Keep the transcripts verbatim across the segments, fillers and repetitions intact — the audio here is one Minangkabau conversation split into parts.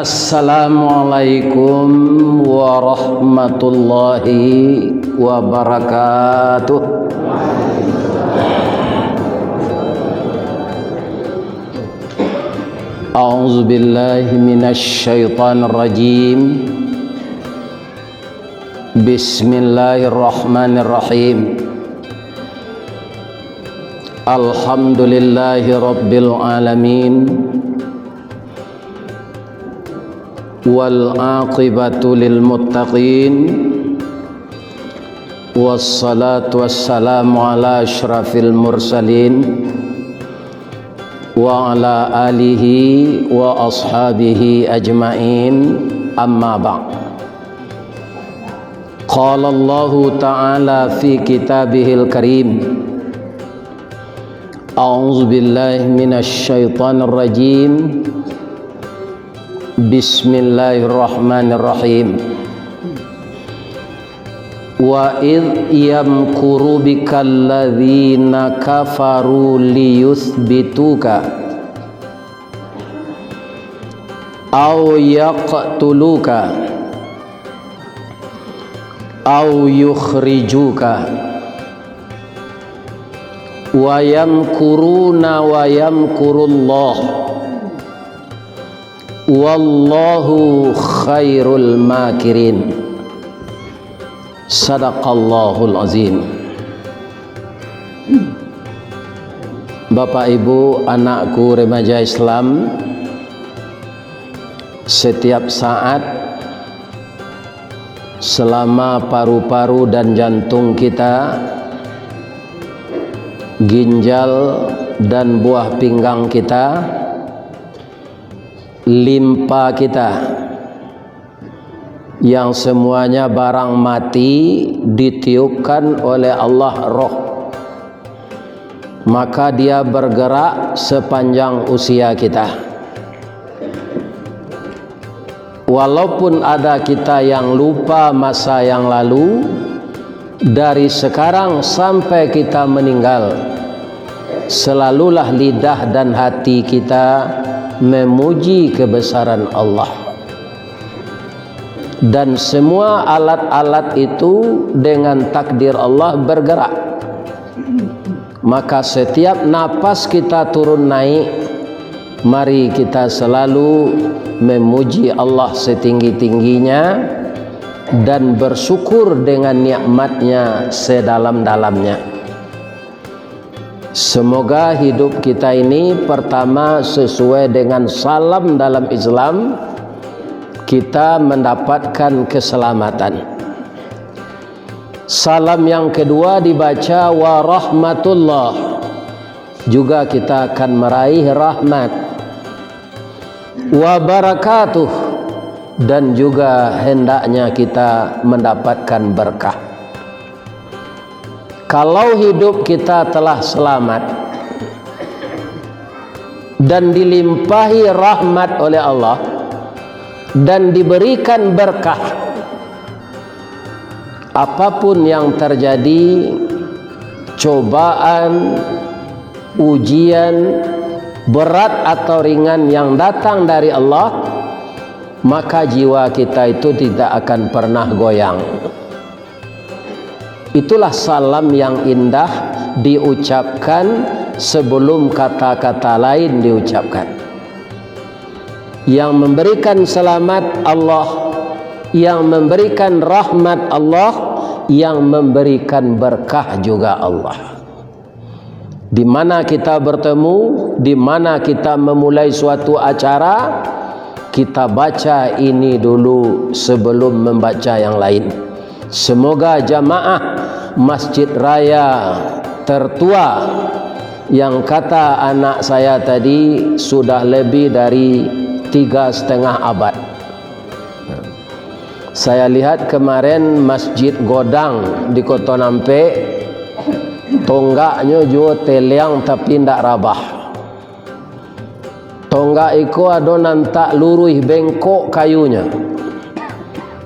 Assalamualaikum warahmatullahi wabarakatuh. A'udzubillahi minasyaitonirrajim. Bismillahirrahmanirrahim. Alhamdulillahi rabbil alamin. Wal aqibatu lil muttaqin. Wassalatu wassalamu ala asyrafil mursalin, wa ala alihi wa ashabihi ajmain, amma ba'd. Qala Allahu ta'ala fi kitabihil karim, a'udzubillahi minasyaitonirrajim. Bismillahirrahmanirrahim. Wa idh yamkuru bikal ladzina kafaru liyutsbituka aw yaqtuluka aw yukhrijuka. Wa yamkuruna wa yamkurullah. Wallahu khairul makirin. Sadaqallahul azim. Bapak, Ibu, anakku remaja Islam, setiap saat, selama paru-paru dan jantung kita, ginjal dan buah pinggang kita, limpa kita, yang semuanya barang mati, ditiupkan oleh Allah roh, maka dia bergerak sepanjang usia kita. Walaupun ada kita yang lupa masa yang lalu, dari sekarang sampai kita meninggal, selalulah lidah dan hati kita memuji kebesaran Allah. Dan semua alat-alat itu dengan takdir Allah bergerak. Maka setiap napas kita turun naik, mari kita selalu memuji Allah setinggi-tingginya dan bersyukur dengan nikmat-Nya sedalam-dalamnya. Semoga hidup kita ini, pertama, sesuai dengan salam dalam Islam, kita mendapatkan keselamatan. Salam yang kedua dibaca wa rahmatullah, juga kita akan meraih rahmat, wa barakatuh, dan juga hendaknya kita mendapatkan berkah. Kalau hidup kita telah selamat dan dilimpahi rahmat oleh Allah dan diberikan berkah, apapun yang terjadi, cobaan, ujian, berat atau ringan yang datang dari Allah, maka jiwa kita itu tidak akan pernah goyang. Itulah salam yang indah diucapkan sebelum kata-kata lain diucapkan. Yang memberikan selamat Allah, yang memberikan rahmat Allah, yang memberikan berkah juga Allah. Di mana kita bertemu, di mana kita memulai suatu acara, kita baca ini dulu sebelum membaca yang lain. Semoga jamaah Masjid Raya tertua, yang kata anak saya tadi, sudah lebih dari tiga setengah abad. Saya lihat kemarin Masjid Godang di Koto Nampek, tonggaknyo juo teliang tapi indak rabah. Tonggak iko ado nan tak luruih, bengkok kayunyo.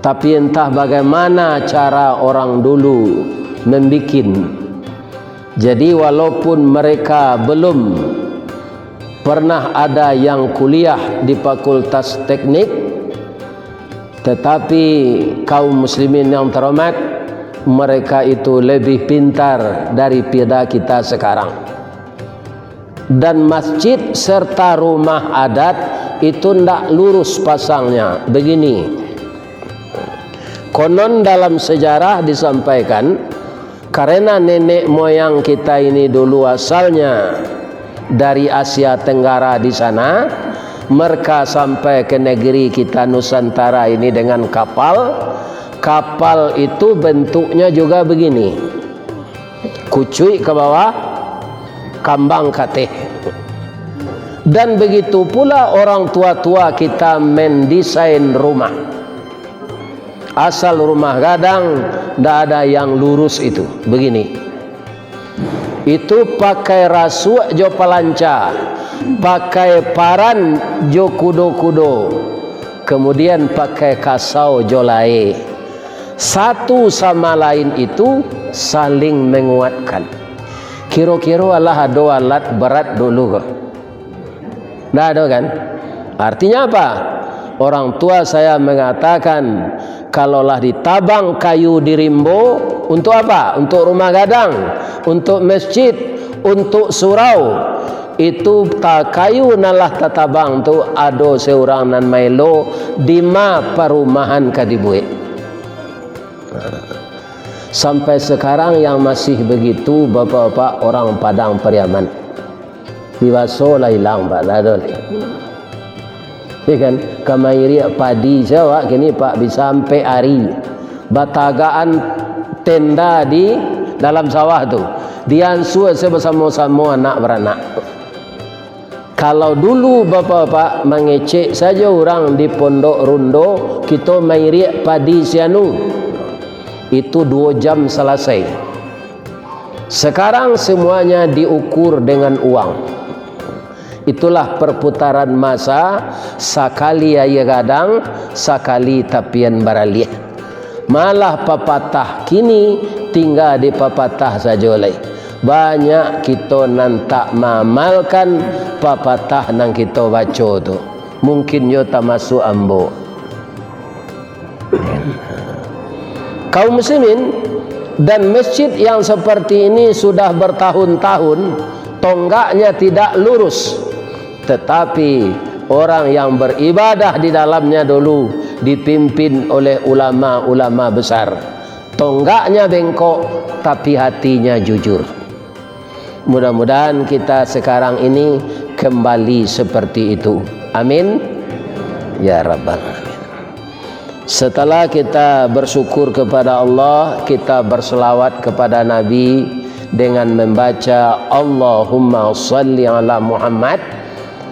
Tapi entah bagaimana cara orang dulu membikin. Jadi, walaupun mereka belum Pernah ada yang kuliah di Fakultas Teknik, tetapi kaum muslimin yang terhormat, mereka itu lebih pintar daripada kita sekarang. Dan masjid serta rumah adat itu ndak lurus pasangnya. Begini, konon dalam sejarah disampaikan, karena nenek moyang kita ini dulu asalnya dari Asia Tenggara di sana, mereka sampai ke negeri kita Nusantara ini dengan kapal. Kapal itu bentuknya juga begini, kucuik ke bawah, kambang kateh. Dan begitu pula orang tua-tua kita mendesain rumah. Asal rumah gadang, ndak ada yang lurus itu. Begini. Itu pakai rasuak jo palanca, pakai paran jo kudo-kudo, kemudian pakai kasau jo lae. Satu sama lain itu saling menguatkan. Kiro-kiro alah ado alat berat dulu ko? Ndak ado kan? Artinya apa? Orang tua saya mengatakan, kalau lah ditabang kayu di rimbo, untuk apa? Untuk rumah gadang, untuk masjid, untuk surau. Itu ta-, kayu nan lah tatabang tu ado seurang nan maelo, dima parumahan ka dibuek. Sampai sekarang yang masih begitu, bapak-bapak orang Padang Pariaman. Bibaso lah ilang, Pak, ndak ado lai. Ya kan? Ka mairiak padi se awak kini, Pak, bisa ampek ari. Batagakan tenda di dalam sawah tu. Diansua se basamo-samo anak baranak. Kalau dulu bapak-bapak mangecek sajo urang di Pondok Rundo, kito mairiak padi si anu, itu duo jam salasai. Sekarang semuanya diukur dengan uang. Itulah perputaran masa, sakali aia gadang, sakali tapian baraliah. Malah papatah kini tingga di papatah sajo lai. Banyak kito nan tak maamalkan papatah nan kito baco tu. Mungkin yo tamasuak ambo. Kaum muslimin, dan masjid yang seperti ini sudah bertahun-tahun tonggaknya tidak lurus, tetapi orang yang beribadah di dalamnya dulu dipimpin oleh ulama-ulama besar. Tonggaknya bengkok, tapi hatinya jujur. Mudah-mudahan kita sekarang ini kembali seperti itu. Amin. Ya Rabbal Alamin. Setelah kita bersyukur kepada Allah, kita berselawat kepada Nabi dengan membaca Allahumma salli ala Muhammad.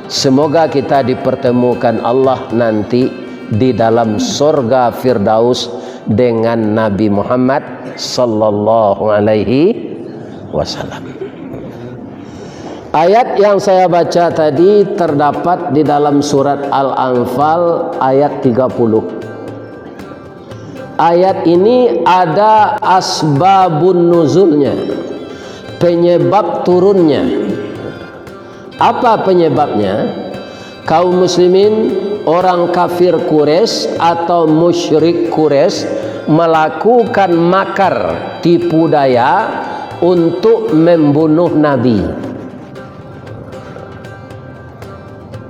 Semoga kita dipertemukan Allah nanti di dalam sorga Firdaus dengan Nabi Muhammad sallallahu alaihi wasallam. Ayat yang saya baca tadi terdapat di dalam surat Al-Anfal ayat tiga puluh. Ayat ini ada asbabun nuzulnya, penyebab turunnya. Apa penyebabnya? Kaum muslimin, orang kafir Quraisy atau musyrik Quraisy melakukan makar, tipu daya untuk membunuh Nabi.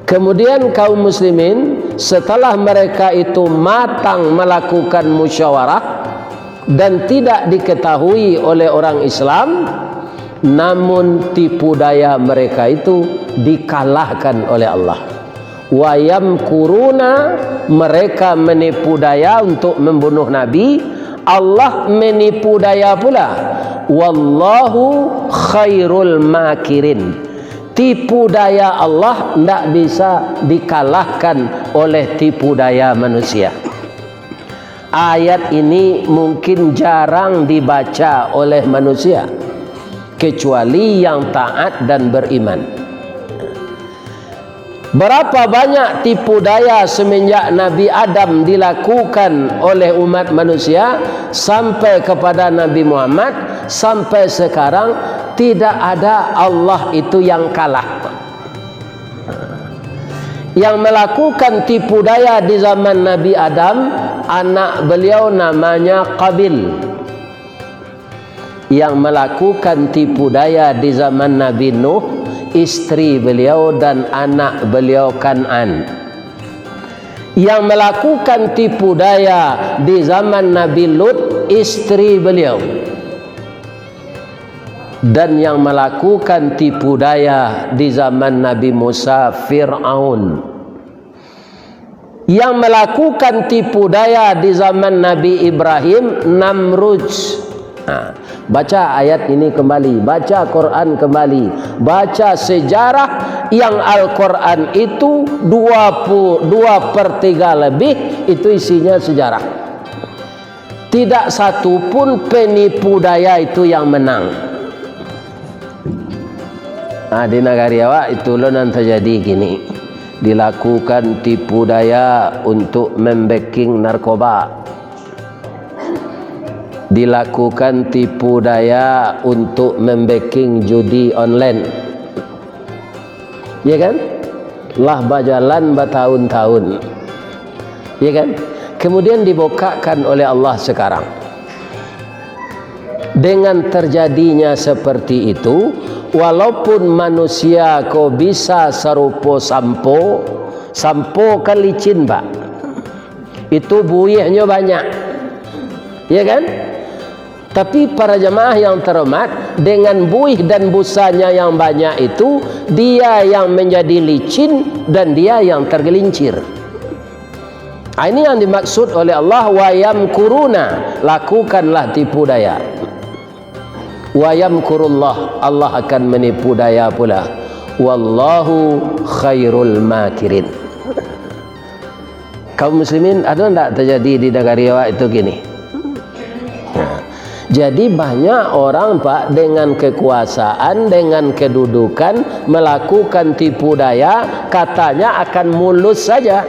Kemudian kaum muslimin, setelah mereka itu matang melakukan musyawarah dan tidak diketahui oleh orang Islam, namun tipu daya mereka itu dikalahkan oleh Allah. Wayam kuruna, mereka menipu daya untuk membunuh Nabi, Allah menipu daya pula. Wallahu khairul makirin. Tipu daya Allah ndak bisa dikalahkan oleh tipu daya manusia. Ayat ini mungkin jarang dibaca oleh manusia, kecuali yang taat dan beriman. Berapa banyak tipu daya semenjak Nabi Adam dilakukan oleh umat manusia sampai kepada Nabi Muhammad, sampai sekarang tidak ada Allah itu yang kalah. Yang melakukan tipu daya di zaman Nabi Adam, anak beliau namanya Qabil. Yang melakukan tipu daya di zaman Nabi Nuh, istri beliau dan anak beliau Kan'an. Yang melakukan tipu daya di zaman Nabi Lut, istri beliau. Dan yang melakukan tipu daya di zaman Nabi Musa, Firaun. Yang melakukan tipu daya di zaman Nabi Ibrahim, Namrud. Nah, baca ayat ini kembali, baca Quran kembali, baca sejarah yang Al-Quran itu dua pu-, dua per tiga lebih itu isinya sejarah. Tidak satu pun penipu daya itu yang menang. Ah, di nagari awak itu lo nan terjadi kini. Dilakukan tipu daya untuk membacking narkoba. Dilakukan tipu daya untuk membacking judi online. Ya kan? Lah bajalan batahun-tahun. Ya kan? Kemudian dibukakkan oleh Allah sekarang. Dengan terjadinya seperti itu, walaupun manusia ko bisa sarupo sampo, sampo kan licin, Pak. Itu buihnyo banyak. Ya kan? Tapi para jamaah yang terhormat, dengan buih dan busanya yang banyak itu, dia yang menjadi licin dan dia yang tergelincir. Ah, ini yang dimaksud oleh Allah, "Wa yamkuruna, lakukanlah tipu daya." "Wa yamkurullah, Allah akan menipu daya pula." "Wallahu khairul makirin." Kaum muslimin, ada ndak terjadi di nagari awak itu kini? Nah, jadi banyak orang, Pak, dengan kekuasaan, dengan kedudukan, melakukan tipu daya, katanya akan mulus saja.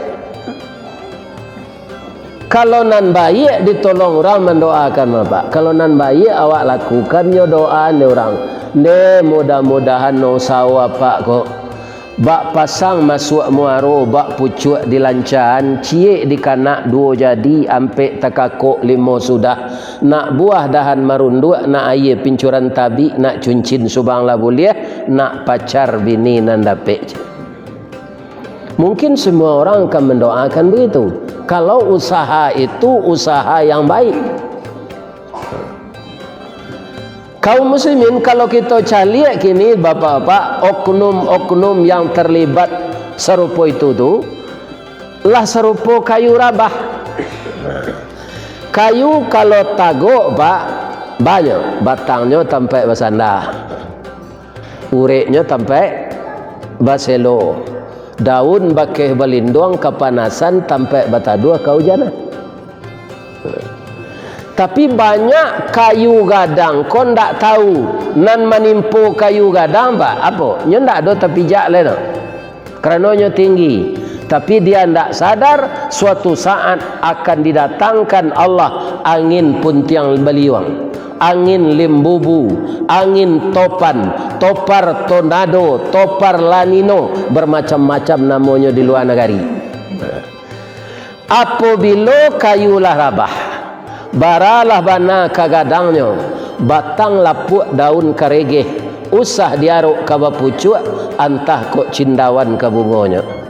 Kalau nan baiak ditolong urang mandoakan, Pak. Kalau nan baiak awak lakukan nyo doa ni urang. Nde, mudah-mudahan no usaho apak ko. Bak pasang masuak muaro, bak pucuak dilancaan, ciek dikanak duo jadi, ampek takakok limo sudah, nak buah dahan marunduak, nak aia pincuran tabik, nak cuncin subang lah buliah, nak pacar bini nan dapek. Mungkin semua orang akan mendoakan begitu, kalau usaha itu usaha yang baik. Kaum muslimin, kalau kito caliak kini, bapak-bapak, oknum-oknum yang terlibat sarupo itu tu, lah sarupo kayu rabah. Kayu kalau tagok, Pak, banyak, batangnyo tampek basanda, ureknyo tampek baselo, daun bakeh balinduang kapanasan, tampek bataduah kaujanan. Tapi banyak kayu gadang ko ndak tahu, nan manimpo kayu gadang, Pak, apo? Nyo ndak ado tapijak lai no. Karano nyo tinggi. Tapi dia ndak sadar, suatu saat akan didatangkan Allah angin puntiang baliuang, angin limbubu, angin topan, topar tornado, topar lanino, bermacam-macam namonyo di lua nagari. Apobilo kayu lah rabah, baralah bana ka gadangnyo, batang lapuak daun karegeh, usah diarok ka bapucuak, antah kok cindawan ka bungonyo.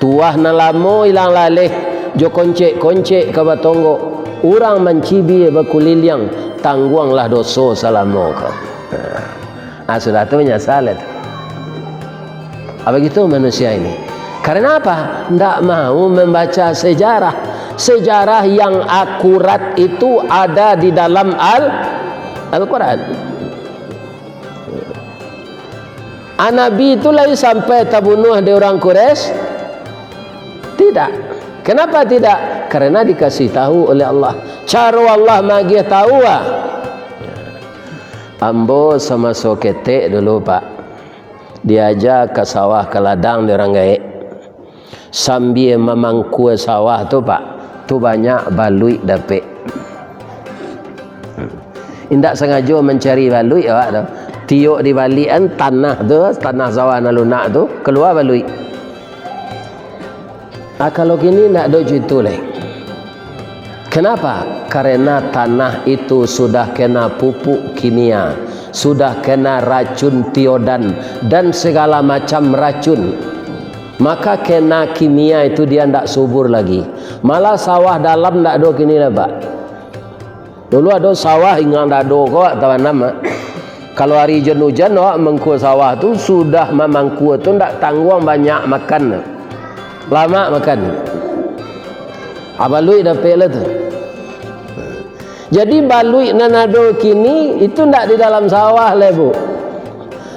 Tuah nan lamo ilang laleh, jo koncek-koncek ka batonggok, urang mancibia bakuliliang, tangguanglah doso salamo ko. Ah, sudah tu manyasal itu. Ah, begitu manusia ini. Karena apa? Ndak mau membaca sejarah. Sejarah yang akurat itu ada di dalam Al-, Al-Quran. Ah, Nabi itu lai sampai tabunuah dek urang Quraisy? Tidak. Kenapa tidak? Karena dikasih tahu oleh Allah. Caro Allah magiah tahu, ah. Ambo samaso ketek dulu, Pak, diaja ka sawah, ka ladang di urang gaek. Sambia mamangkua sawah tu, Pak, tu banyak baluik dapek. Indak sangajo mancari baluik awak tu. Tiok dibaliakan tanah tu, tanah sawah nan lunak tu, kalua baluik. Ah, kalau kini ndak ado jo itu lai. Kenapa? Karena tanah itu sudah kena pupuk kimia, sudah kena racun tiodan, dan segala macam racun. Maka kena kimia itu dia ndak subur lagi. Malah sawah dalam ndak ado kini lai, Pak. Dulu ado sawah ingang dado ko awak tanam, ah. Kalau ari ujan-ujan, awak mangkua sawah tu, sudah mamangkua tu ndak tangguang banyak makan. Lamak makan. Ah, baluik dapek lah tu. Jadi baluik nan ado kini, itu ndak di dalam sawah lai, Bu.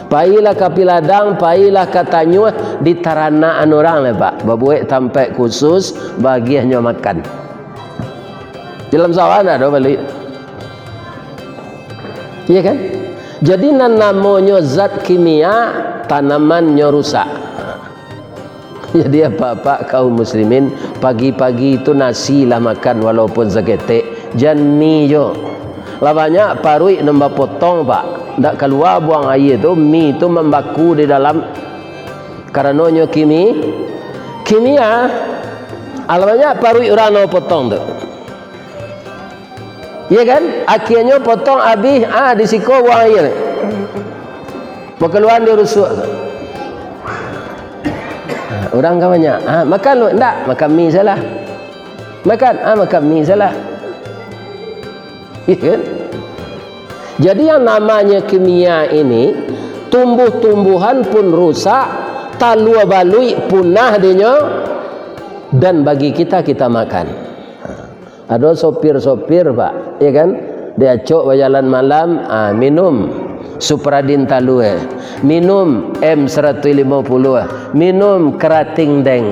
Pailah ka piladang, pailah ka tanyuah, di taranakan urang lai, Pak. Babuek tampek khusus, bagiahnyo makan. Dalam sawah ndak ado baluik. Iya kan? Jadi nan namonyo zat kimia, tanamannyo rusak. Jadi apak-apak kaum muslimin, pagi-pagi tu nasi lah makan walaupun saketek, jan mi jo. Lah banyak paruik nan bapotong, Pak. Ndak kalua buang aia tu, mi tu mambaku di dalam. Karano nyo kimi-, kimia. Alah banyak paruik urang nan potong tu. Iya kan? Akhianyo potong abih, ah, di siko buang aia. Bakaluan di rusuak tu. Ah, urang ka banyak. Ah, makan lu, ndak, makan mi salah. Makan, ah, makan mi salah. Iya kan? Jadi yang namanya kimia ini, tumbuh-tumbuhan pun rusak, talua baluik punah dinyo, dan bagi kita, kita makan. Ado sopir-sopir, Pak, ya kan? Diacok bajalan malam, ah, minum Supradin talua, minum M saratuih limo puluah, minum Kerating Deng.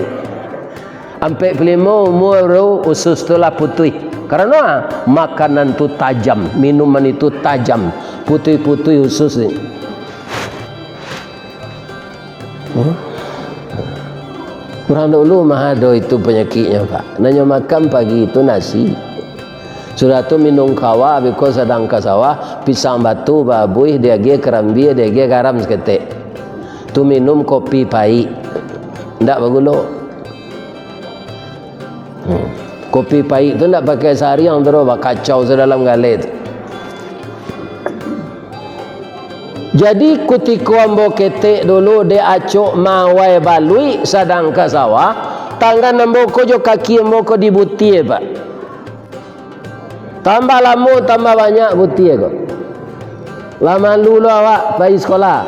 Ampek puluah limo umua baru usus tu lah putuih. Karano, ah, makanan tu tajam, minuman itu tajam, putuih-putuih usus ni. Hmm? Urang dulu mah ado itu panyakiknyo, Pak. Nan nyo makan pagi itu nasi. Sudah tu minum kawa, beko sadang ka sawah, pisang batu baabuih, diagiah karambia, diagiah garam saketek. Tu minum kopi paik, ndak bagulo. Hmm. Kopi paik tu ndak pakai sariang tu doh, bakacau sadalam galeh tu. Jadi, kutiko ambo ketek dulu, dek acok mawai baluik sadang ka sawah, tangan ambo ko jo kaki ambo ko dibutia, Pak. Tambah lamo, tambah banyak butia ko. Lah malu lo awak pai sikola.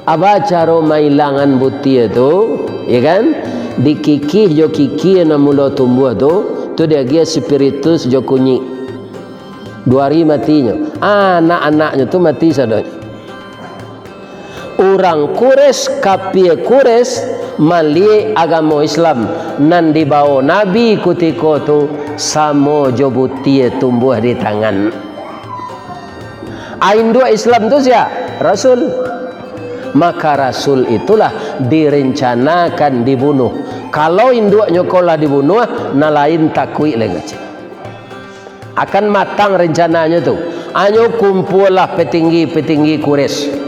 Apa caro mailangan butia tu, ya kan? Dikikih jo kiki nan mulo tumbuah tu, tu diagiah spiritus jo kunyik. Duo ari matinyo. Anak-anaknyo tu mati sadonyo. Urang Quraisy, kapia Quraisy, maliek agamo Islam nan dibawo Nabi kutiko tu samo jo butia tumbuah di tangan. A, induak Islam tu sia? Rasul. Maka Rasul itulah direncanakan dibunuh. Kalau induaknyo ko lah dibunuah, nan lain takuik lai kecek. Akan matang rencananyo tu. Anyo kumpualah petinggi-petinggi Quraisy.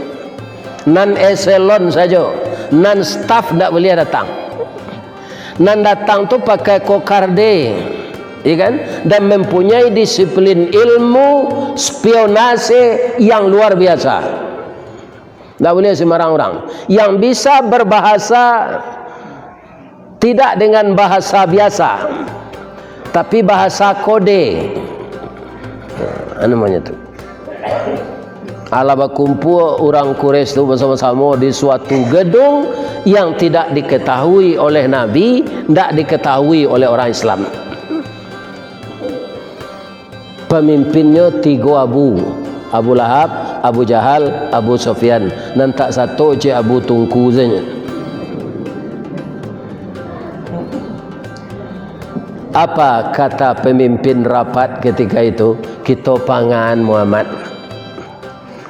Nan eselon sajo, nan staf ndak buliah datang. Nan datang tu pakai kokarde, ya kan? Dan mempunyai disiplin ilmu spionase yang luar biasa. Ndak buliah sembarang urang. Yang bisa berbahasa tidak dengan bahasa biasa, tapi bahasa kode. Nah, namonyo tu. Alah bakumpua urang Quraisy tu basamo-samo di suatu gedung yang tidak diketahui oleh Nabi, ndak diketahui oleh orang Islam. Pamimpinyo tigo Abu, Abu Lahab, Abu Jahal, Abu Sufyan. Nan tak sato cek Abu Tungku sajo. Apa kata pemimpin rapat ketika itu? "Kito pangan Muhammad."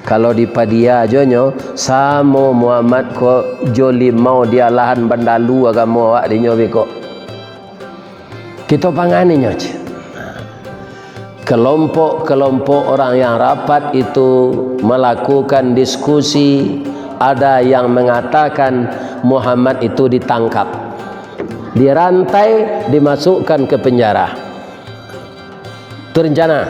Kalau dipadia jo nyo, samo Muhammad ko jo limau di alahan bandalu agamo awak dinyo beko. Kito pangani nyo, cek. Kelompok-kelompok orang yang rapat itu melakukan diskusi, ada yang mengatakan Muhammad itu ditangkap. Dirantai, dimasukkan ke penjara. Itu rencana.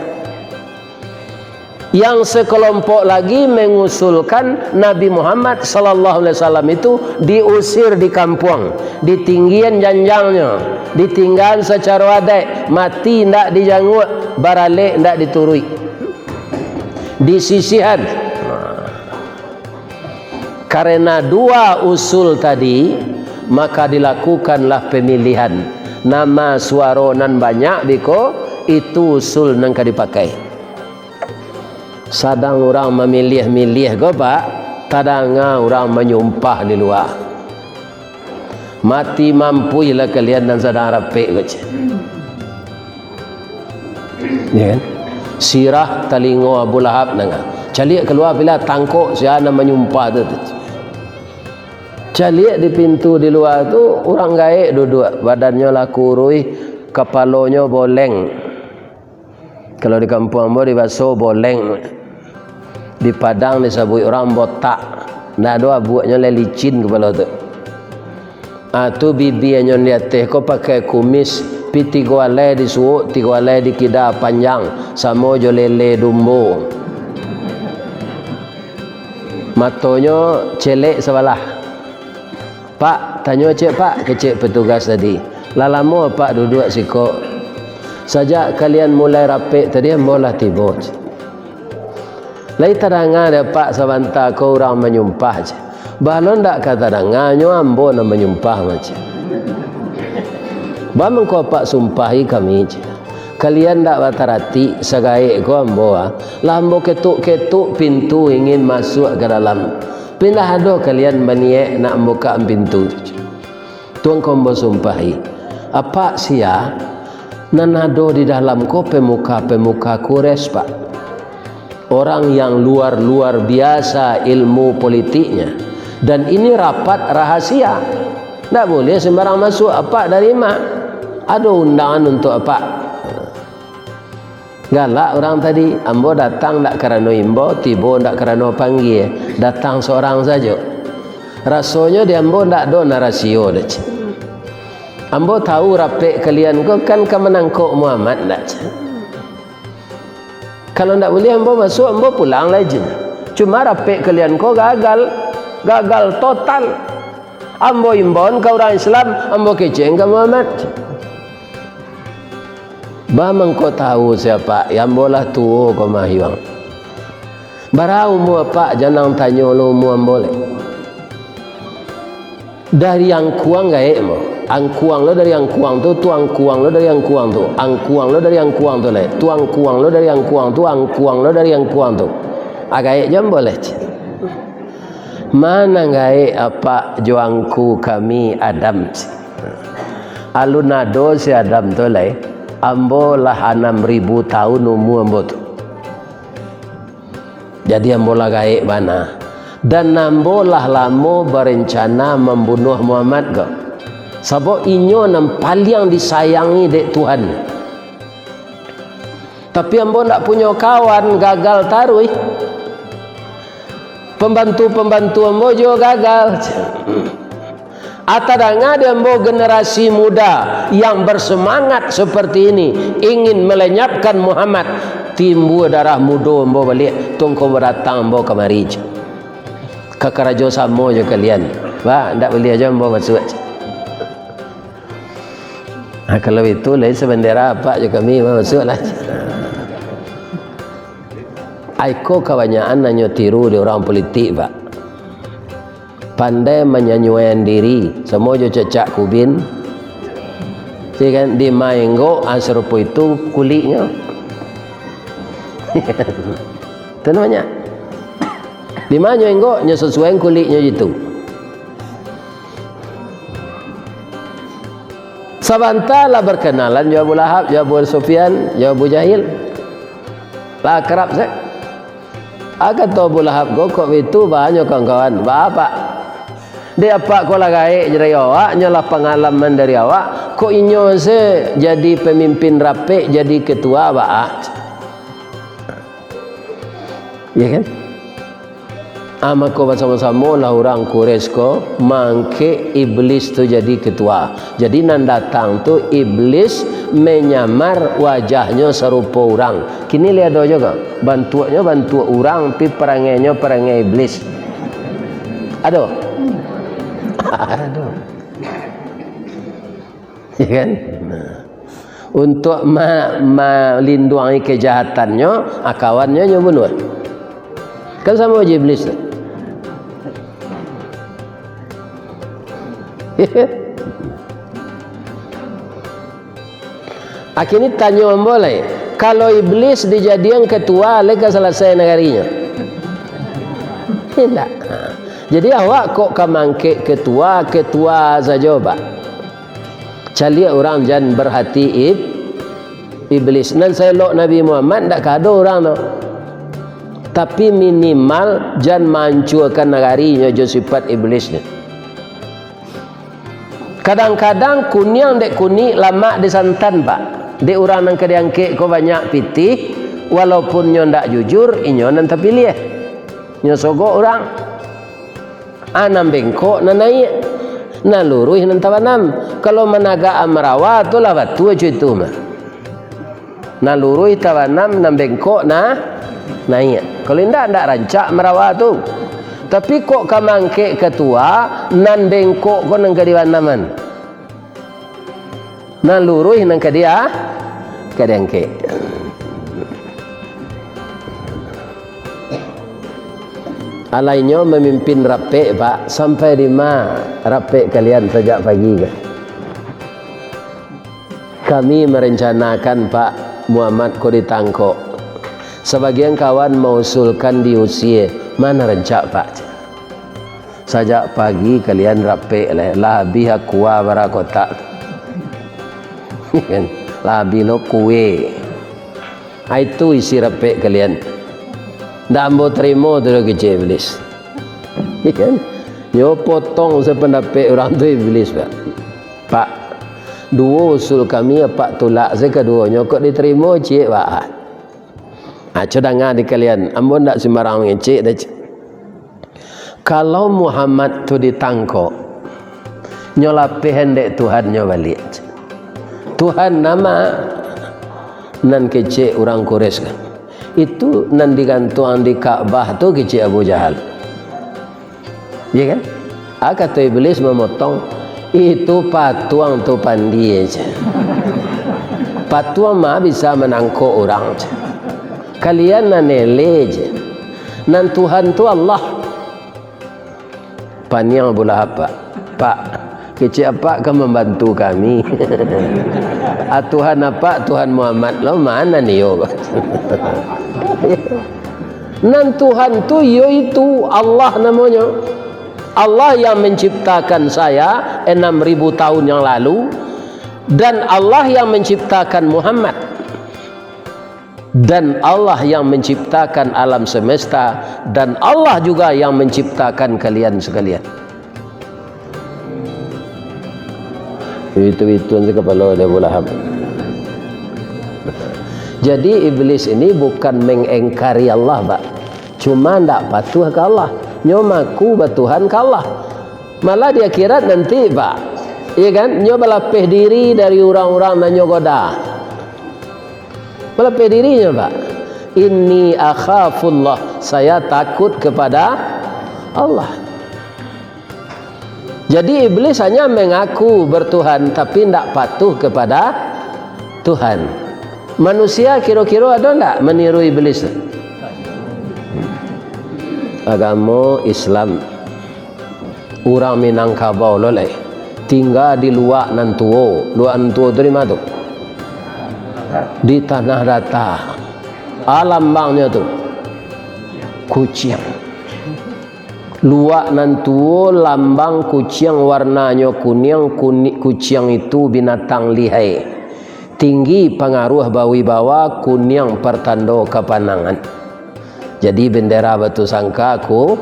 Yang sekelompok lagi mengusulkan Nabi Muhammad sallallahu alaihi wasallam itu diusir di kampuang, ditinggian janjangnyo, ditinggaan sacaro adaik, mati indak dijanguak, baralek indak dituruik, disisihan. Karena dua usul tadi, maka dilakukanlah pemilihan. Nama suaro nan banyak biko, itu usul nan ka dipakai. Sadang urang mamiliah-miliah ko, Pak, tadanga urang manyumpah di lua. Mati mampuihlah kalian nan sadang rapek ko, ceh. Ya kan? Sirah talingo Abu Lahab nanga. Caliak kalua pila tangkok sia nan manyumpah tu, tu. Caliak di pintu di lua tu, urang gaek duduak, badannyo lah kuruih, kapalonyo boleng. Kalau di kampuang ambo dibaso boleng. Di Padang disabuik urang botak. Ndak ado abuaknyo, lai licin kapalo tu. Ah, tu bibianyo di ateh ko pakai kumis, pi tigo alai di suok, tigo alai di kida panjang, samo jo lele dumbo. Matonyo celek sabalah. "Pak, tanyo ciek, Pak," kecek petugas tadi. "Lah lamo Apak duduak siko?" "Sajak kalian mulai rapek tadi, ambo lah tibo." "Lai tadanga dek Apak sabanta ko urang manyumpah?" ceh. "Baa lo ndak ka tadanga, nyo ambo nan manyumpah mah," ceh. "Baa mangko Apak sumpahi kami?" ceh. "Kalian ndak bataratik, sagaek ko ambo, ah. Lah ambo ketuk-ketuk pintu ingin masuak ka dalam. Pindah ado kalian baniaik nak mambukak pintu tu, ceh. Tu mangko ambo sumpahi. Apak sia, nan ado di dalam ko pemuka-pemuka Quraisy, Pak. Orang yang luar-luar biasa ilmu politiknya. Dan ini rapat rahasia. Ndak boleh sembarang masuk. Apak dari ma? Ado undangan untuk Apak." Galak urang tadi, "Ambo datang ndak karano imbau, tibo ndak karano panggia, datang sorang sajo. Rasonyo di ambo ndak ado nan rasio doh," ceh. "Ambo tahu rapek kalian ko kan ka manangkok Muhammad ndak," ceh. "Kalau ndak buliah ambo masuak, ambo pulang lai," ceh. "Cuma rapek kalian ko gagal, gagal total. Ambo imbauan ka urang Islam, ambo kecekan ka Muhammad." "Baa mangko tahu sia, Pak, ambo lah tuo ko mah, Yuang." "Bara umua Apak, jan nan tanyo lo umua ambo lai." "Dari angkuang gaek ambo. Angkuang lo dari angkuang tu, tu angkuang lo dari angkuang tu, angkuang lo dari angkuang tu lai, tu angkuang lo dari angkuang tu, angkuang lo dari angkuang tu. Ah, gaek jo ambo lai," ceh. "Ma nan gaek Apak jo angku kami Adam?" ceh. "Alun ado si Adam tu lai, ambo lah anam ribu taun umua ambo tu. Jadi ambo lah gaek bana. Dan ambo lah lamo barencana mambunuah Muhammad ko. Sabab inyo nan paliang disayangi dek Tuhan. Tapi ambo ndak punyo kawan, gagal taruih. Pambantu-pambantu ambo juo gagal." Ah, tadanga di ambo generasi muda yang bersemangat seperti ini, ingin melenyapkan Muhammad, timbua darah mudo ambo baliak, tu mangko badatang ambo kamari, ceh. Ka karajo samo jo kalian. Bah, ndak buliah jo ambo masuak, ceh. Ah, kalau itu, lai sabendera Apak jo kami, bah, masuaklah, ceh. Ai ko kabanyakan hanyo tiru di urang politik, Pak. Pandai manyanyuaian diri, samo jo cacak kubin. Iyo kan, di ma enggok, ah, sarupo itu kuliknyo. Itu namonyo. Di ma nyo enggok, nyo sasuai kuliknyo itu. Sabanta lah berkenalan jo Abu Lahab, jo Abu Sufyan, jo Abu Jahil. Lah akrab se. Ah, kato Abu Lahab ko, "Kok baitu, baa nyo kawan-kawan? Baa, Pak? Dek Apak ko lah gaek dari awak, nyo lah pangalaman dari awak, kok inyo se jadi pamimpin rapek, jadi ketua, baa?" Iyo kan? Ah, mako basamo-samolah urang Quraisy ko mangkek Iblis tu jadi ketua. Jadi nan datang tu Iblis menyamar wajahnyo sarupo urang. Kini lai ado juo ko. Bantuaknyo bantuak urang, tapi parangainyo parangai Iblis. Ado? Ado. Ya kan? Nah. Untuak ma-, malinduangi kajahatannyo, ah, kawannyo nyo bunuah. Kan samo jo Iblis tu. Akhirnyo tanyo ambo lai, kalau Iblis dijadian ketua, lai ka salasai nagarinyo? Indak. Jadi awak kok ka mangkek ketua, ketua sajo, Pak. Caliak urang jan berhati ib-, Iblis. Nan saelok Nabi Muhammad ndak ka ado urang tu. Tapi minimal jan maancuakan nagarinyo jo sifat Iblis ni. Kadang-kadang kuniang dek kunik, lamak dek santan, Pak. Dek urang nan ka diangkek ko banyak pitih, walaupun nyo ndak jujur, inyo nan tapiliah. Nyo sogok urang. Ah, nan bengkok nan naiak, nan luruih nan tabanam. Kalau managak marawa tu lah batua co itu mah. Nan luruih tabanam, nan bengkok nah naiak. Kalau indak, indak rancak marawa tu. Tapi kok ka mangkek ketua, nan bengkok ko nan ka dibanaman. Nan luruih nan ka dia, ka diangkek. Alainyo mamimpin rapek, Pak, sampai di ma rapek kalian sajak pagi ko? Kami merencanakan, Pak, Muhammad ko ditangkok. Sabagian kawan mausulkan diusie. Ma nan rancak, Pak? Sajak pagi kalian rapek lai, lah abih aqua bara kotak. Lah abih lo kue. Ah, itu isi rapek kalian. Ndak ambo tarimo tu doh, kecek Iblis. Kan? Nyo potong sapandapek urang tu Iblis, Pak. Pak, duo usul kami apak tulak, sakaduonyo kok ditarimo ciek, Pak? Ah, co danga di kalian, ambo ndak sumbarang mangecek doh, cek. Kalau Muhammad tu ditangkok, nyo lapehan dek Tuhannyo baliak. Tuhan nama nan kecek urang Quraisy kan? Itu nan digantuang di Ka'bah tu kecek Abu Jahal. Iya kan? Ah, kato Iblis mamotong, "Itu patuang tu pandie," cek. "Patuang ma bisa manangkok urang," cek. "Kalian nan eleh," cek. "Nan Tuhan tu Allah." Paniang Abu Lahab, Pak. "Pak, kecek apak ka mambantu kami. Ah, Tuhan apak, Tuhan Muhammad lo, ma nan iyo?" Nan Tuhan tu, iyo itu, Allah namonyo. Allah yang menciptakan saya enam ribu tahun yang lalu, dan Allah yang menciptakan Muhammad, dan Allah yang menciptakan alam semesta, dan Allah juga yang menciptakan kalian sekalian. Itu-ituan se kapalo dek Abu Lahab. Jadi, Iblis ini bukan mengingkari Allah, Pak. Cuma ndak patuh ka Allah. Nyo maku batuhan ka Allah. Malah di akhirat nanti, Pak. Iya kan? Nyo balapeh diri dari urang-urang nan nyo goda. Balapeh dirinyo, Pak. "Inni akhafullah, saya takut kepada Allah." Jadi, Iblis hanya mengaku bertuhan, tapi ndak patuh kepada Tuhan. Manusia kiro-kiro ado ndak meniru Iblis tu? Agamo Islam. Urang Minangkabau lo lai, tingga di Luak Nan Tuo. Luak Nan Tuo tu di ma tu? Di Tanah Data. Ah, lambangnyo tu kuciang. Luak Nan Tuo, lambang kuciang, warnanyo kuniang, kuni-, kuciang itu binatang lihai. Tinggi, pangaruah, bawibawa, kuniang, partando kapanangan. Jadi, bendera Batusangka ku-,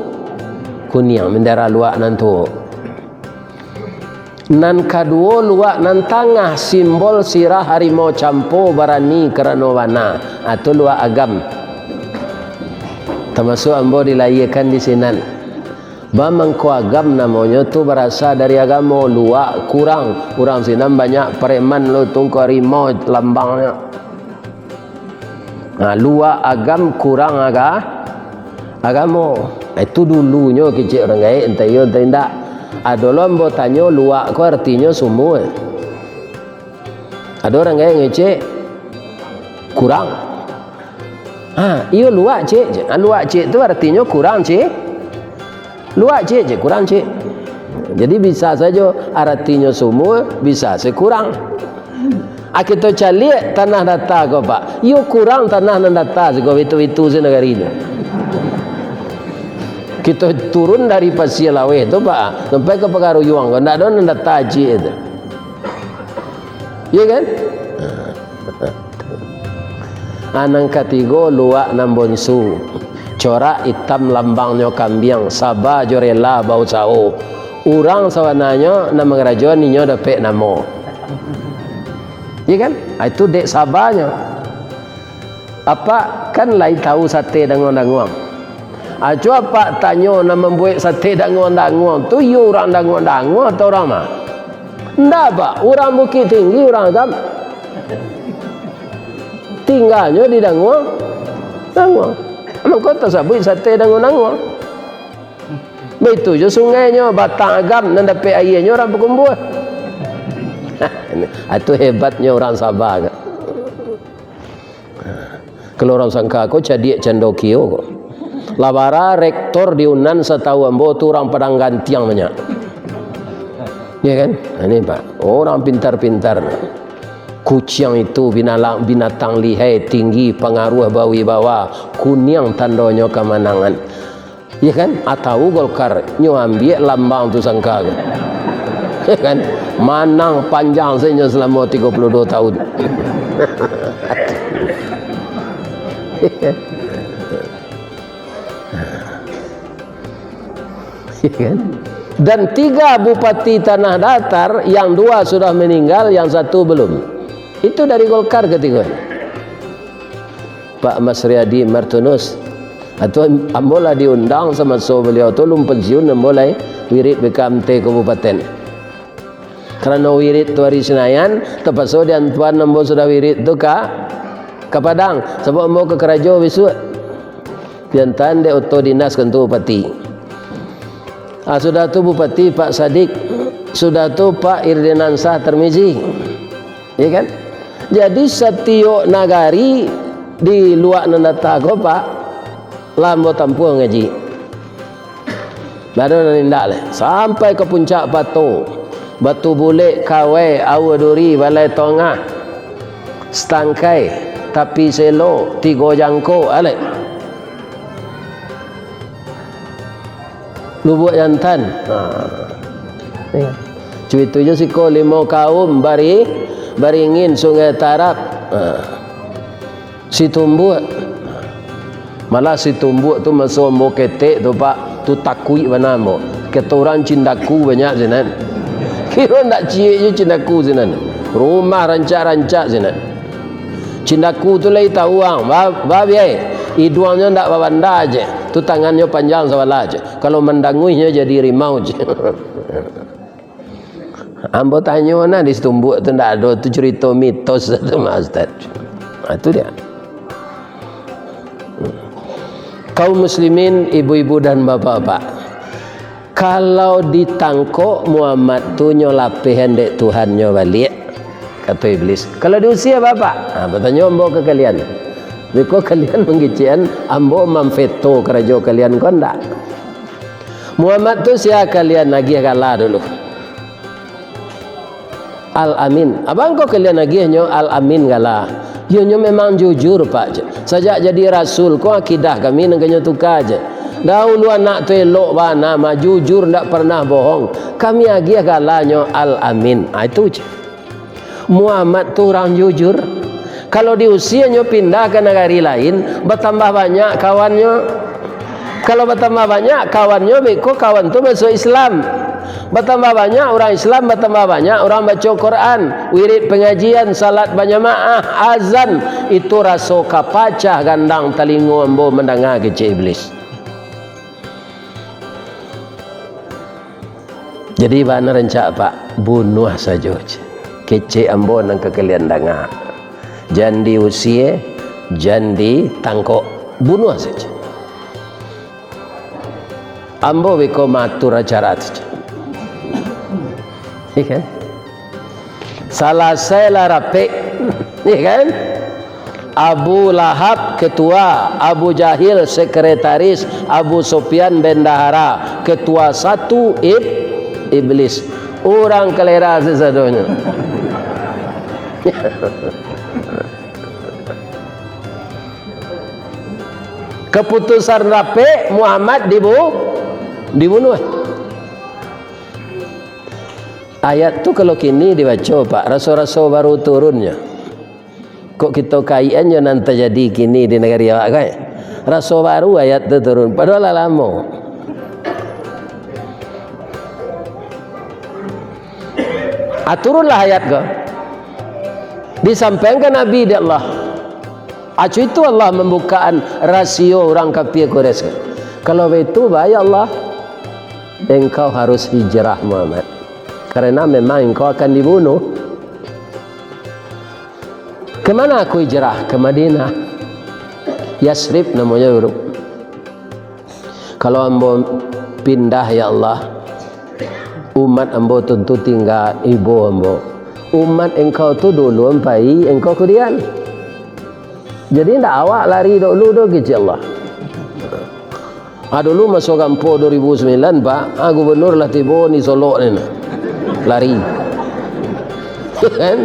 kuniang, bendera Luak Nan Tuo. Nan kaduo, Luak Nan Tangah, simbol sirah harimau campo, barani karano bana, atau Luak Agam. Tamasuak ambo dilahiakan di sinan. Bamangko Agam namonyo tu barasa dari agamo, luak kurang. Urang sinan banyak preman lo, tungku harimau lambangnyo. Nah, luak Agam kurang aga-, agamo. Itu dulunyo kecek urang gaek, entah iyo entah indak. Ado lo ambo tanyo, luak ko artinyo sumua. Ado urang gaek ngecek, kurang. Ha, iyo luak, Cik, je. Ha, luak, Cik, tu artinyo kurang, Cik. Luak, Cik, je, kurang, Cik. Jadi bisa sajo artinyo sumua, bisa se kurang. Ha, kito caliak tanah data ko, Pak. Iyo kurang tanah nan data siko, itu-itu se nagari tu. Kito turun dari Pasia Laweh tu, Pak, sampai ka Pagaruyuang ko, ndak ado nan data, Cik, tu. Iya kan? Ah, nan katigo, luak nan bonsu. Corak itam lambangnyo kambiang, saba jo rela bausaho. Urang sabananyo nan mangarajoan inyo dapek namo. Iya kan? Ah, itu dek sabanyo. Apak kan lai tahu sate danguang-danguang. Aco apak tanyo nan mambuek sate danguang-danguang tu, iyo urang danguang-danguang atau urang ma? Ndak, Pak. Urang Bukik Tinggi, urang Agam. Tingganyo di danguang-danguang. Mangko tasabuik sate danguang-danguang. Baitu jo sungainyo, Batang Agam nan dapek aianyo urang Pakumbuah. Itu hebatnyo urang Sabah kan. Kalau urang sangka ko cadiak cando kio ko. Lah bara rektor di Unan satahu ambo tu urang Padang Gantiang banyak. Ya kan? Ha, ini, Pak. Orang pintar-pintar. Kuciang itu binalang, binatang lihai, tinggi, pangaruah, bawibawa, kuniang tandonyo kamanangan. Ya kan? Atau Golkar, nyo ambiak lambang tu sangka ko. Ya kan? Manang panjang sajo salamo tigo puluah duo tahun. Ya kan? Dan tiga bupati Tanah Datar, yang dua sudah meninggal, yang satu belum. Itu dari Golkar katigo. Pak Masriadi Martunus. Atau ambo lah diundang samaso baliau tu alun pensiun, ambo lai wirid B K M T kabupaten. Karano wirid tu ari Sinayan, tapaso diantuan ambo sudah wirid tu ka, ka Padang, sabab ambo ka karajo bisuak. Diantaan dek oto dinas kantua bupati. Ah, sudah tu Bupati Pak Sadik, sudah tu Pak Irdinansah Tarmizi. Ya kan? Jadi, satiok nagari di luak nan data ko, Pak, lah ambo tampuah ngaji. Ndak ado nan indak lai. Sampai ka Puncak Pato, Batu Bulek, Kawai, Aua Duri, Balai Tongah, Setangkai, Tapi Selo, Tigo Jangko, alek. Lubuak Jantan. Ha. Cuitu jo siko Limo Kaum, Bari-, Baringin, Sungai Tarab. Ha. Situmbuak. Malah Situmbuak tu maso ambo ketek tu, Pak, tu takuik bana ambo. Kato urang cindaku banyak sinan. Kiro ndak ciek jo cindaku sinan. Rumah rancak-rancak sinan. Cindaku tu lai tahu ang, ba-, babiai. Iduangnyo ndak babanda je. Tu tangannyo panjang sabalah je. Kalau mandanguihnyo jadi rimau je. Ambo tanyo nah, di Situmbuak tu ndak ado tu carito mitos tu, Mak Ustaz. Ha, tu dia. Kaum muslimin, ibu-ibu dan bapak-bapak, kalau ditangkok Muhammad tu nyo lapehan dek Tuhannyo baliak, kato Iblis. Kalau diusia, Bapak? Ha, batanyo ambo ka kalian. Beko kalian manggecekan ambo mamveto karajo kalian ko ndak? Muhammad tu sia kalian agiah gala dulu? Al-Amin. Abang ko kalian agiahnyo Al-Amin gala. Iyonyo memang jujur, Pak. Sajak jadi rasul ko akidah kami nan kanyo tuka je. Dahulu anak tu elok bana mah, jujur ndak pernah bohong. Kami agiah galanyo Al-Amin. Ah, itu je. Muhammad tu urang jujur. Kalau diusianyo pindah ka nagari lain, batambah banyak kawannyo. Kalau batambah banyak kawannyo, beko kawan tu masuak Islam. Batambah banyak urang Islam, batambah banyak urang baco Quran, wirid pangajian, salat bajamaah, azan, itu raso ka pacah gandang talingo ambo mandanga kecek Iblis. Jadi, bana rancak, Pak, bunuah sajo, cek. Kecek ambo nan ka kalian danga. Jan diusie, jan ditangkok, bunuah sajo. Ambo beko maatur acara tu, cek. Iya kan? Salasai lah rapek, iya kan? Abu Lahab ketua, Abu Jahil sekretaris, Abu Sufyan bendahara, ketua satu ib-, iblis. Urang kalera sasadonyo. Keputusan rapek, Muhammad dibu-, dibunuah. Ayat tu kalau kini dibaco, Pak, raso-raso baru turunnyo. Kok kito kaikan jo nan tajadi kini di nagari awak ko, eh? Raso baru ayat tu turun, padahal lah lamo. Ah, turunlah ayat ko. Disampaikan ka Nabi dek Allah. Acu itu Allah mambukaan rasio urang kapia Quraisy. Kalau baitu, ba, ya Allah, engkau harus hijrah, Muhammad. Karena memang engkau akan dibunuh. Kemana aku hijrah? Ke Madinah. Yasrib namonyo dulu. Kalau ambo pindah, ya Allah, umat ambo tantu tingga ibo ambo. Umat engkau tu dulu ampai, engkau kudian. Jadi, ndak awak lari dulu doh, kecek Allah. Ah, dulu maso gampo dua ribu sembilan, Pak, ah, gubernur lah tibo ni Solok ni nah. Lari. Kan?